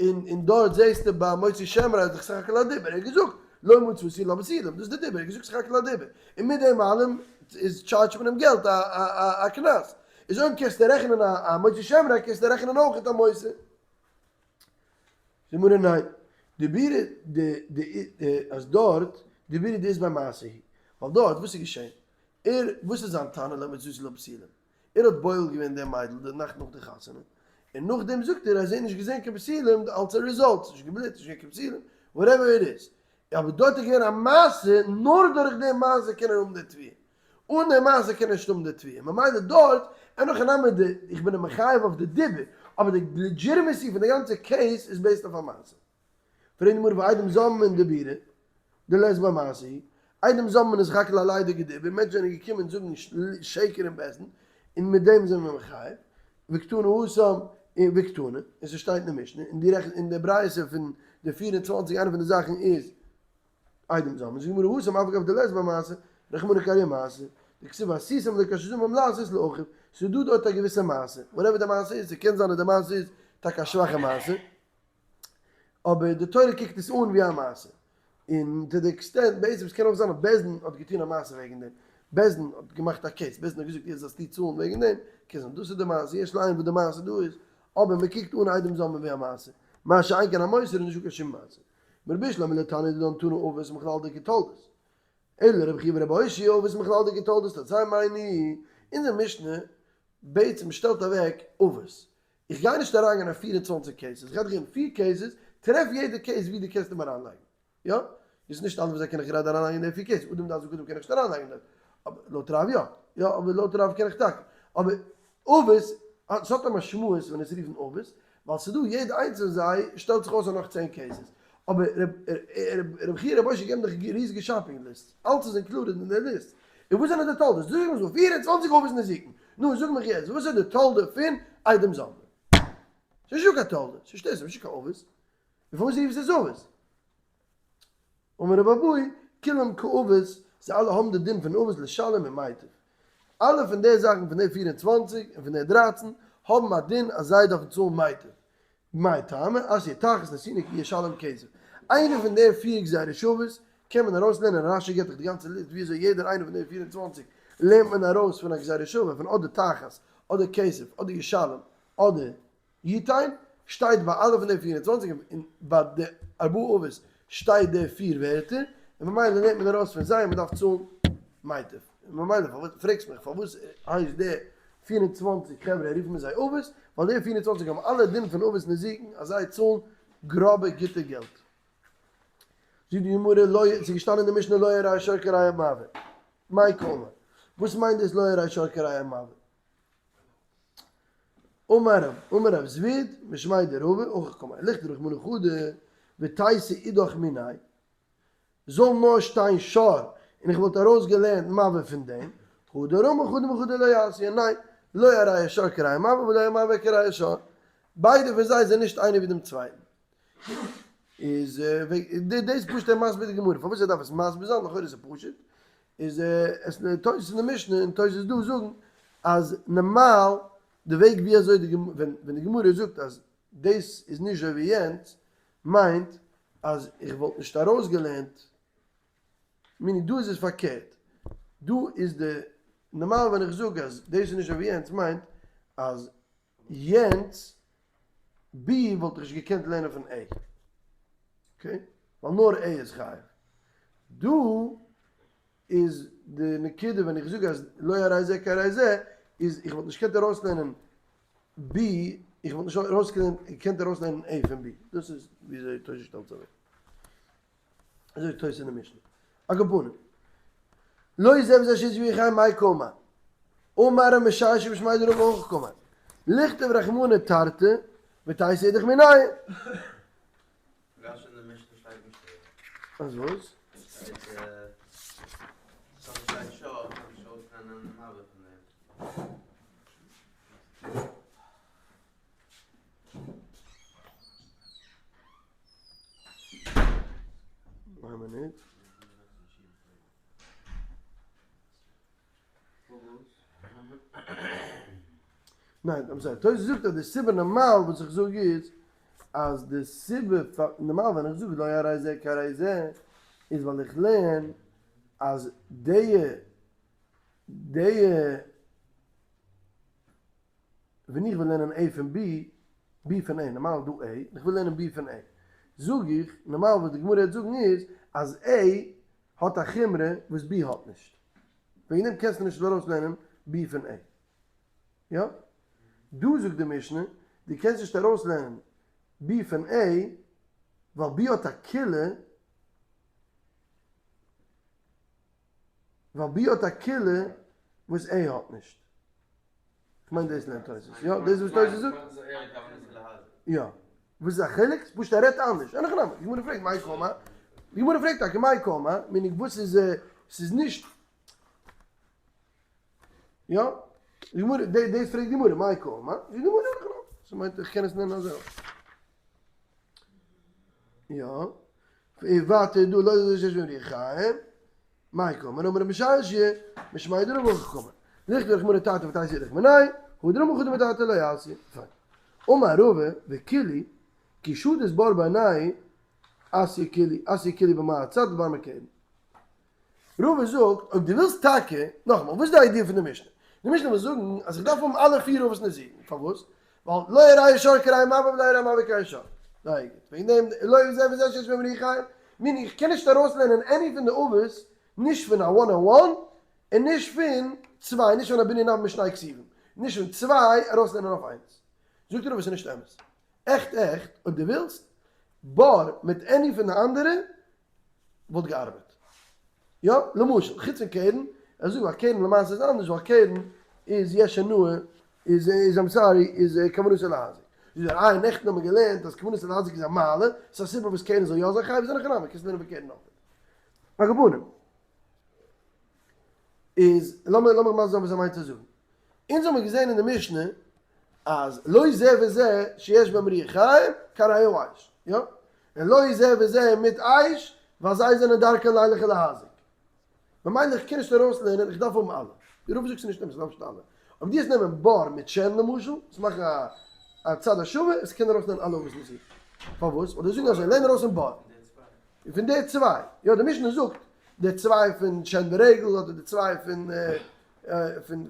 Speaker 1: און און דארט זעסטו ביי מוציא שם רע איז דאך סך הכל א דיבור, ער האט געזאגט לא מצאתי לה בתולים, דאס איז די דיבור, ער האט געזאגט סך הכל א דיבור, און מיט דעם אלעם איז טשארדזשט מען אים געלט א א א קנס, איז אויב קענסטו רעכענען א א מוציא שם רע קענסטו רעכענען אויך א מוסר. זאגט גמרא ניין, דיבורא ד ד אז דארט דיבורא דאית ביה מעשה הוא, ווייל דארט וואס איז געשען, ער וואס איז זיין טענה לא מצאתי לה בתולים, ער האט בועל געווען די מיידל די נאכט נאך די חתונה, און נאכדעם זאגט ער אז ער האט נישט געזען קיין בתולים אלס א result, ס'נישט געבלוט, נישט געווען קיין בתולים, whatever it is. אבער דארט איז געווען א מעשה, נאר דורך די מעשה קען ער האבן די תביעה. אן די מעשה קען ער נישט האבן די תביעה. ממילא דארט, אין הכי נמי די, איך בין אים מחייב אויף די דיבור, אבער די legitimacy פון די גאנצע case איז based אויף א מעשה. פרעגט די גמרא ועדים זוממין דיבורא דלית ביה מעשה הוא, עדים זוממין איז סך הכל א ליידיגע דיבור, מענטשן זענען געקומען זאגן שקר אין בית דין, און מיט דעם זענען מיר מחייב, וקתני התם און וקתני, און ס'שטייט אין די משנה, און די רעכנט אין די ברייתא פון די 24 איינע פון די זאכן איז עדים זוממין, זאגט די גמרא התם אף על גב דלית ביה מעשה, רחמנא קרייה מעשה, דכתיב ועשיתם לו כאשר זמם לעשות לאחיו, ס'איז דא דארט א געוויסע מעשה, whatever די מעשה איז, ס'קען זיין אז די מעשה איז טאקע א שוואכע מעשה, אבער די תורה קוקט עס אן ווי א מעשה, און to the extent, בעצם עס קען אויך זיין אז בית דין האט געטון א מעשה וועגן דעם, בית דין האט געמאכט א case, בית דין האט געזאגט יעצט זאלסטו צאלן וועגן דעם, קען זיין דאס איז די מעשה, יש לעיין וואס די מעשה דא איז, אבער מען קוקט אן עדים זוממין ווי א מעשה, מה שאין כן א מוסר איז נישטא קיין שום מעשה. מר בשלמא לתנא דידן תנא אבות מכלל דאיכא תולדות. אלא רבי חייא ורבי אושעיא אבות מכלל דאיכא תולדות תוצאה מאי ניהו, אונזער משנה בעצם שטעלט אוועק אבות, איך גיי נישט אריינגיין אין 24 cases, איך גיי דיך געבן פיר cases, טרעף יעדע case ווי דו קענסט אים אריינלייגן, יא? איז נישט אלע וואס זיי קען איך גראדע אריינלייגן אין די פיר cases, אדם דעת וקדם קען איך נישט אריינלייגן דארט, אבער לויט רב יא, יא אבער לויט רב קען איך טאקע, אבער אבות, ס'האט א משמעות ווען עס רופן אבות, ווייל ס'דא יעדע איינס פון זיי שטעלט זיך אויס אויף נאך 10 cases, אבער רבי חייא רבי אושעיא געבן דאך ריזיגע shopping list, אלץ איז included אין די ליסט, און וואס זענען די תולדות? דו זאגסט מיר ס'דא 24 אבות נזיקין, נו זאג מיך יעצט וואס איז די תולדה פון עדים זוממין? ס'איז נישטא קיין תולדה, ס'איז שטות, ס'איז נישט קיין אבות, און פארוואס רופסטו עס אבות? אמר רבי אבהו, כולם כאבות, זיי אלע האבן די דין פון אבות לשלם ומיטב. אלע פון די זאכן פון די 24 און פון די 13 האבן א דין אז זיי דארפן צאלן מיטב. מאי טעמא? אתיא תחת נתינה כי ישלם כסף. איינע פון די פיר גזירות שוות קען מען ארויסלערנען, רש"י גיבט דאך די גאנצע ליסט ווי אזוי יעדער איינער פון די 24 לערנט מען ארויס פון א גזירה שווה פון אדער תחת אדער כסף אדער ישלם אדער יתן, שטייט ביי אלע פון די 24 און ביי די ארבעה אבות שטייט די פיר ווערטער, און ממילא לערנט מען ארויס פון זיי אז מען דארף צאלן מיטב. און ממילא פארוואס פרעגסט מיך פארוואס הייסט די 24 חברה רופן מיר זיי אבות, ווייל די 24 האבן אלע דין פון אבות נזיקין אז זיי צאלן גראבע גוטע געלט. זאגט די גמרא לא, ס'איז געשטאנען אין די משנה לא יראה שור כרעי המעביר. מאי קאמר? וואס מיינט דאס לא יראה שור כרעי המעביר? אמר רב אמר רב זביד משמיה דרבא הכי קאמר לכתוב רחמנא חדא ותיתי אידך מיניה זאל נאר שטיין שור און איך וואלט ארויס געלערנט מבעה פון דעם, הדר אמר חדא מחדא לא אתיא, ניין, לא הרי השור כראי מבעה ולא המבעה כראי השור, ביידע פון זיי זענען נישט איינער ווי דעם צווייטן. איז דאס פשוט ער מסביר די גמרא, פארוואס ער דארף עס מסביר זיין, לכאורה איז עס פשוט, איז עס תוס' אין די משנה און תוס' דא זאגן אז נארמאל די וועג ווי אזוי די ווען די גמרא זאגט אז דאס איז נישט אזוי ווי יענץ מיינט אז איך וואלט נישט ארויסגעלערנט, meaning דא איז עס פארקערט, דא איז די נארמאל ווען איך זאג אז דאס איז נישט אזוי ווי יענץ מיינט אז יענץ B וואלט איך נישט געקענט לערנען פון A, okay? ווייל נאר A איז חייב. דא איז די נקודה ווען איך זאג אז לא הרי זה כהרי זה איז איך וואלט נישט געקענט ארויסלערנען B, איך וואלט נישט געקענט ארויסלערנען A פון B. דאס איז וויאזוי תוס' שטעלט זיך אוועק. אזוי תוס' אין די משנה. על כל פנים. לא זה וזה שיש בו חיים מאי קאמר. אמר רב משרשיא משמיה דרבא הכי קאמר. לכתוב רחמנא תרתי ותיתי אידך מינייהו.
Speaker 2: רש"י אין די משנה שטייט נישט אזוי.
Speaker 1: אז וואס?
Speaker 2: שטייט שטייט שור, קען נישט אויסלערנען מבעה פון דעם.
Speaker 1: איין מינוט. ניין, I'm sorry, תוס' זאגט אז די סיבה נארמאל וואס איך זאג איז אז די סיבה פאר נארמאל ווען איך זאג לא הרי זה כהרי זה איז ווייל איך לערן אז די די ווען איך וויל לערנען A פון B, B פון A, נארמאל איז דא A, און איך וויל לערנען B פון A, זאג איך, נארמאל וואס די גמרא וועט זאגן איז אז A האט א חומרא וואס B האט נישט. וועגן דעם קענסטו נישט ארויסלערנען B פון A. יא? דא זאגט די משנה, דו קענסט נישט ארויסלערנען B פון A, ווייל B האט א קולא, ווייל B האט א קולא וואס A האט נישט. כ'מיין דאס לערנט תוס'. יא, דאס איז וואס תוס' זאגט. יא. וואס איז א חילוק? פשוט ער רעדט אנדערש. אין הכי נמי. די גמרא פרעגט מאי קאמר. די גמרא פרעגט טאקע מאי קאמר, meaning וואס איז ס'איז נישט יא? די גמרא, דאס פרעגט די גמרא, מאי קאמר? זאגט די גמרא אין הכי נמי. ס'מיינט איך קען עס נעמען אזוי אויך. יא. ווייטער דא לא זה שיש בהם רוח חיים. מאי קאמר אמר רב משרשיא משמיה דרבא הכי קאמר לכתוב רחמנא תרתי ותיתי אידך מינייהו הדר אמר חדא מתרתי לא אתיא פיין אמר רבא וכולהו כי שדית בור בעיניה אתיא כולהו אתיא כולהו במה הצד ובר מקרן רבא זאגט אויב דו ווילסט טאקע נאכאמאל וואס איז די idea פון די משנה די משנה וויל זאגן אז איך דארף האבן אלע פיר אבות נזירין פארוואס ווייל לא הרי שור כראי מבעה ולא הרי מבעה כראי שור. זייער גוט. וועגן דעם לא זה וזה שיש בהם רוח חיים, meaning איך קען נישט ארויסלערנען any פון די אבות, נישט פון א one on one, און נישט פון צוויי, נישט פון א בנין אב משני כתובים, נישט פון צוויי ארויסלערנען אויף איינס. זאגט ער אבער ס'איז נישט אמת. עכט עכט, אויב דו ווילסט, בור מיט any פון די אנדערע וואלט געארבעט. יא, למשל, חוץ פון קרן, ער זאגט ווייל קרן למעשה איז אנדערש ווייל קרן איז יש הנאה איז איז I'm sorry איז כוונתו להזיק. זאגט ער איי נעכטן האט מען געלערנט אז כוונתו להזיק איז א מעלה, ס'איז א סיבה וואס קרן זאל יא זיין חייב, איז אין הכי נמי, קענסט לערנען פון קרן אויך. על כל פנים. איז לאמיר לאמיר מסביר זיין וואס ער מיינט צו זאגן. אונז האמיר געזען אין די משנה אז לא זה וזה שיש בהם רוח חיים כראי האש. יא? און לא זה וזה מיט אש, ווייל זיי זענען דרכן לילך ולהזיק. ממילא איך קען נישט ארויסלערנען, איך דארף האבן אלע. די רבי זאגט ס'איז נישט אמת, מ'דארף נישט אלע. אויב דו וועסט נעמען בור מיט שן למשל, וועסט מאכן א צד השווה, עס קען ארויסלערנען אלע אבות נזיר. פארוואס? ווייל די זאגן אזוי, לערן ארויס פון בור. פון די צוויי. יא, די משנה זאגט, די צוויי פון שן ורגל, אדער די צוויי פון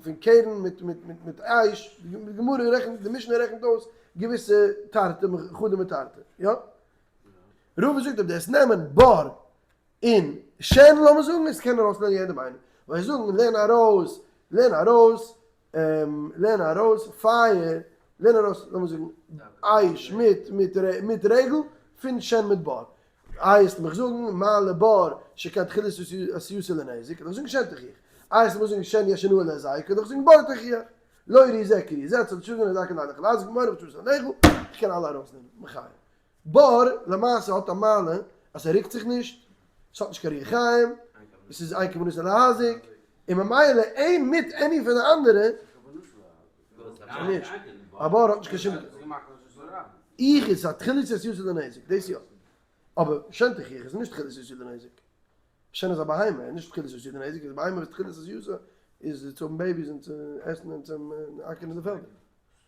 Speaker 1: פון קרן מיט מיט מיט מיט אש, די גמרא רעכנט, די משנה רעכנט אויס געוויסע תרתי חדא מתרתי, יא? רבא זאגט אויב דו וועסט נעמען בור און שן לאמיר זאגן עס קען ארויסלערנען יעדעם איינעם, ווייל זיי זאגן לערן ארויס, לערן ארויס, לערן ארויס פייער, לערן ארויס לאמיר זאגן אש מיט מיט מיט רגל פון שן מיט בור, איי וועסטו מיך זאגן מה לבור שכן תחילת עשייתו לנזק, קען איך זאגן שן תוכיח, איי וועסטו מיך זאגן שן יש הנאה להזיקו, קען איך זאגן בור תוכיח. לא ראי זה כראי זה, צד שוגן איז דקה לילה חלז, גמרא ותשובת הנכל, איך קען אלע ארויסנעמען, מחיה. בור, למעשה האט א מעלה אז ער רוקט זיך נישט, עס האט נישט קיין רוח חיים, עס איז אין כוונתו להזיק, און ממילא אים מיט any פון די אנדערע, נישט, א בור האט נישט קיין שום, איך איז א תחילת עשיית לנזק, דאס יא, אבער שן תוכיח איז נישט תחילת עשיית לנזק. שן איז א בהמה, נישט תחילת עשיית לנזק, איז בהמה וואס תחילת עשיית איז צו האבן babies און צו עסן און צו אקערן אין די פעלדער.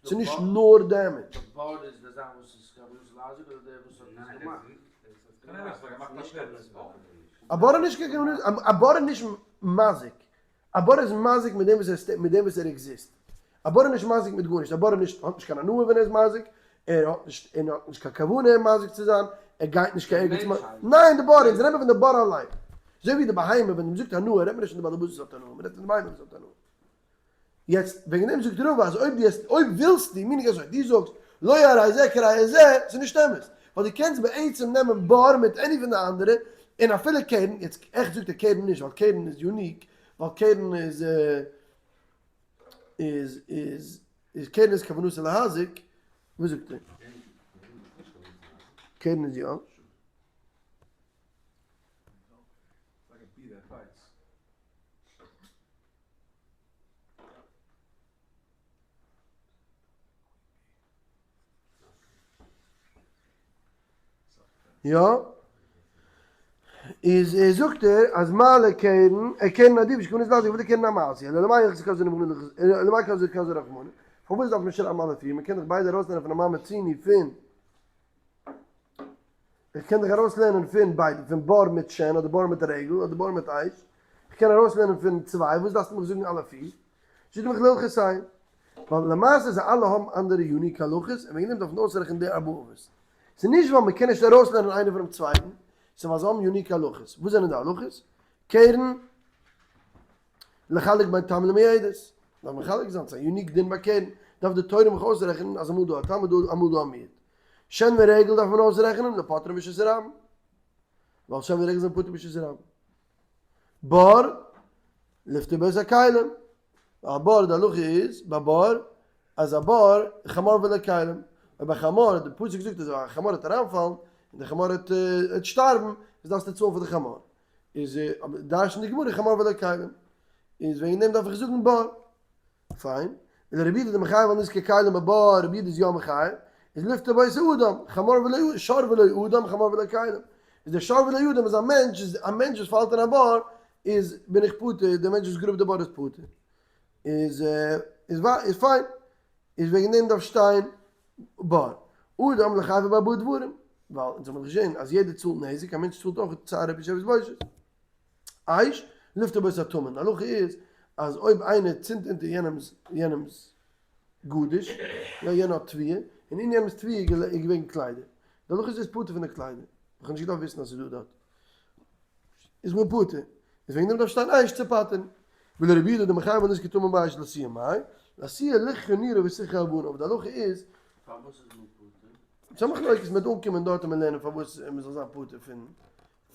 Speaker 1: ס'איז נישט נאר damage.
Speaker 4: די בור איז די זאך וואס איז כוונת להזיק אדער דער וואס האט עס געמאכט?
Speaker 1: א בור איז נישט קיין כוונת, א בור איז נישט מזיק, א בור איז מזיק מיט דעם וואס ער מיט דעם וואס ער exist. א בור איז נישט מזיק מיט גארנישט, א בור איז נישט האט נישט קיין הנאה ווען ער איז מזיק, ער האט נישט און האט נישט קיין כוונה מזיק צו זיין, ער גייט נישט קיין ערגעץ ניין די בור, אונז רעדן פון די בור אליין. אזוי ווי די בהמה ווען מ'זאגט הנאה רעדט מען נישט פון די בעל הבית וואס האט הנאה, מ'רעדט פון די בהמה וואס האט הנאה. יעצט וועגן דעם זאגט רבא אז אויב דו האסט אויב ווילסטו meaning אזוי דו זאגסט לא הרי זה כהרי זה ס'איז נישט אמת ווייל דו קענסט בעצם נעמען בור מיט any פון די אנדערע און אפילו קרן יעצט עכט זאגט ער קרן נישט ווייל קרן איז unique ווייל קרן איז איז איז איז קרן איז כוונתו להזיק וואס זאגט ער? קרן איז יא. יא, איז זאגט ער אז מעלה קרן, ער קרן עדיף שכוונת להזיק אפילו קרן המעשי, אלא למאי יחזק כזה נמרוד אלא למאי כזה כזה רחמנא, פארוואס דארף מען שרייבן אלע פיר, מען קען דאך ביידע ארויסלערנען פון א מה מצינו פון איך קען דיך ארויסלערנען פון ביידע, פון בור מיט שן אדער בור מיט רגל אדער בור מיט אש, איך קען ארויסלערנען פון צוויי, וואס דארפסטו מיך זאגן אלע פיר? זאגט מיך להלכתיהן, ווייל למעשה זיי אלע האבן אנדערע unique הלכות און וועגן דעם דארף מען אויסרעכענען די ארבעה אבות. ס'איז נישט ווייל מ'קען נישט ארויסלערנען איינער פונעם צווייטן, ס'איז ווייל זיי האבן unique הלכות. וואס זענען די הלכות? קרן לחלק בין תם למועדת, דארף מען מחלק זיין, ס'איז א unique דין ביי קרן, דארף די תורה מיך אויסרעכענען אז אמאל דא א תם און אמאל דא א מועד. שן ורגל דארף מען אויסרעכענען, לפוטרן ברשות הרבים, ווייל שן ורגל זענען פטור ברשות הרבים. בור, לפטור בו את הכלים, א בור די הלכה איז ביי בור אז א בור חמור ולא כלים, אויב א חמור, די פסוק זאגט אז א חמור וועט אריינפאלן און די חמור וועט שטארבן, איז דארפסטו צאלן פאר די חמור, איז דרש'נט די גמרא חמור ולא כלים, איז וועגן דעם דארף איך זאגן בור. פיין, און רבי יהודה דמחייב על נזקי כלים בבור, רבי יהודה איז יא מחייב, איז לפטור בו את האדם, חמור ולא, שור ולא אדם, חמור ולא כלים. איז דער שור ולא אדם איז א מענטש, איז א מענטש וואס פאלט אין א בור, איז בין איך פטור, דער מענטש וואס גראבט די בור איז פטור. איז איז איז פיין. איז וועגן דעם דארף שטיין בור. אדם לחייבו בארבעה דברים. ווייל אונז האבן געזען אז יעדער צאלט נזק, א מענטש צאלט אויך צער רבי שבט בושת. אש, לפטור בו את הטמון, די הלכה איז אז אויב איינער צינדט אונטער יענעמס יענעמס גדיש, יא יענער האט תבואה, און אין יענעמס תבואה איז געווען קליידער, די הלכה איז ער איז פטור פון די קליידער, איך האב נישט געדארפט וויסן אז ס'איז דא דארט, איז מען פטור, איז וועגן דעם דארף שטיין אש צו פטר'ן. ולרבי יהודה דמחייב על נזקי טמון באש לאתויי מאי, לאתויי ליחכה נירו וסיככה אבניו, אבער די הלכה איז,
Speaker 4: פארוואס איז מען פטור?
Speaker 1: ס'איז א מחלוקת, מ'וועט אנקומען דארט און מ'וועט לערנען פארוואס מ'זאל זיין פטור פון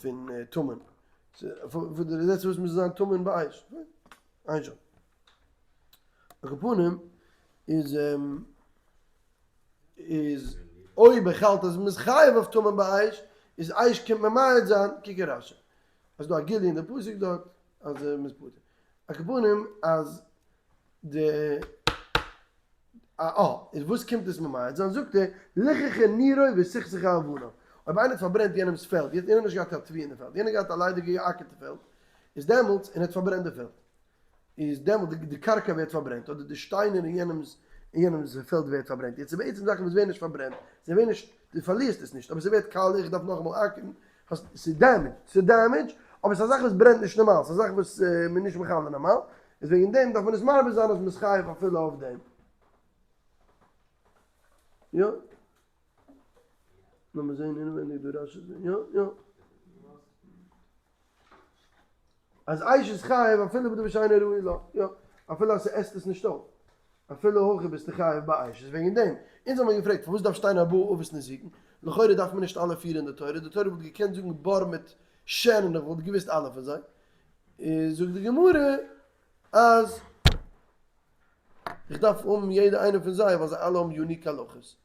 Speaker 1: פון טמון, פון די לעצטע וואס מוז זיין טמון באש, איין שם. על כל פנים איז איז אויב איך האלט אז מ'איז חייב אויף טמון באש, איז אש קומט ממעט זיין, קוק אין רשי, אז דא א גילוי אין די פסוק דארט אז מ'איז פטור. על כל פנים אז די א איז וואס קומט עס ממעט זיין? זאגט ער, ליחכה נירו וסיככה אבניו. אויב איינער האט פארברענט יענעמ'ס פעלד, יענער האט נישט געהאט א תבואה אין די פעלד, יענער האט געהאט א ליידיגע געאקערטע פעלד, איז דעמאלטס, און ער האט פארברענט די פעלד, איז דעמאלט די קרקע ווערט פארברענט, אדער די שטיינער אין יענעמ'ס אין יענעמ'ס פעלד ווערט פארברענט. יעצט איז בעצם זאכן וואס ווערן נישט פארברענט, זיי ווערן נישט, דו פארלירסט עס נישט, אבער ס'ווערט קאלע, איך דארף נאכאמאל אקערן, האסט, ס'איז damage, ס'איז damage, אבער ס'איז א זאך וואס ברענט נישט נארמאל, ס'איז א זאך וואס מ'איז נישט מכלה נארמאל, איז וועגן דעם דארף מען עס מרבה זיין אז מ'איז חייב אפילו אויף דעם. יא. לאמיר זעהן אינעווייניג דא רשי. יא יא. אז אש איז חייב אפילו בדבר שאינו ראוי לו. יא. אפילו אז ס'עסט עס נישט אויף. אפילו הכי ביסטו חייב באש. איז וועגן דעם. אונז האבן געפרעגט פארוואס דארף שטיין ארבעה אבות נזיקין? לכאורה דארף מען נישט אלע פיר אין די תורה. די תורה וואלט געקענט זאגן בור מיט שן און איך וואלט געוואוסט אלע פון זיי. איז זאגט די גמרא אז. איך דארף האבן יעדע איינע פון זיי ווייל זיי אלע האבן unique הלכות.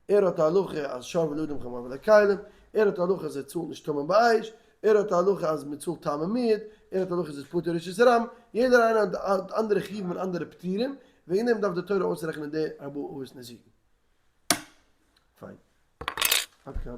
Speaker 1: ער האט א הלכה אז שור ולד חמור ולכלים, ער האט א הלכה אז ער צאלט נישט טמון באש, ער האט א הלכה אז מען צאלט תם ומועד, ער האט א הלכה אז עס איז פטור רשות הרבים, יעדער איינער האט אנדערע חיובים און אנדערע פטורים, וועגן דעם דארף די תורה אויסרעכענען די ארבעה אבות נזיקין. פיין. עד כאן.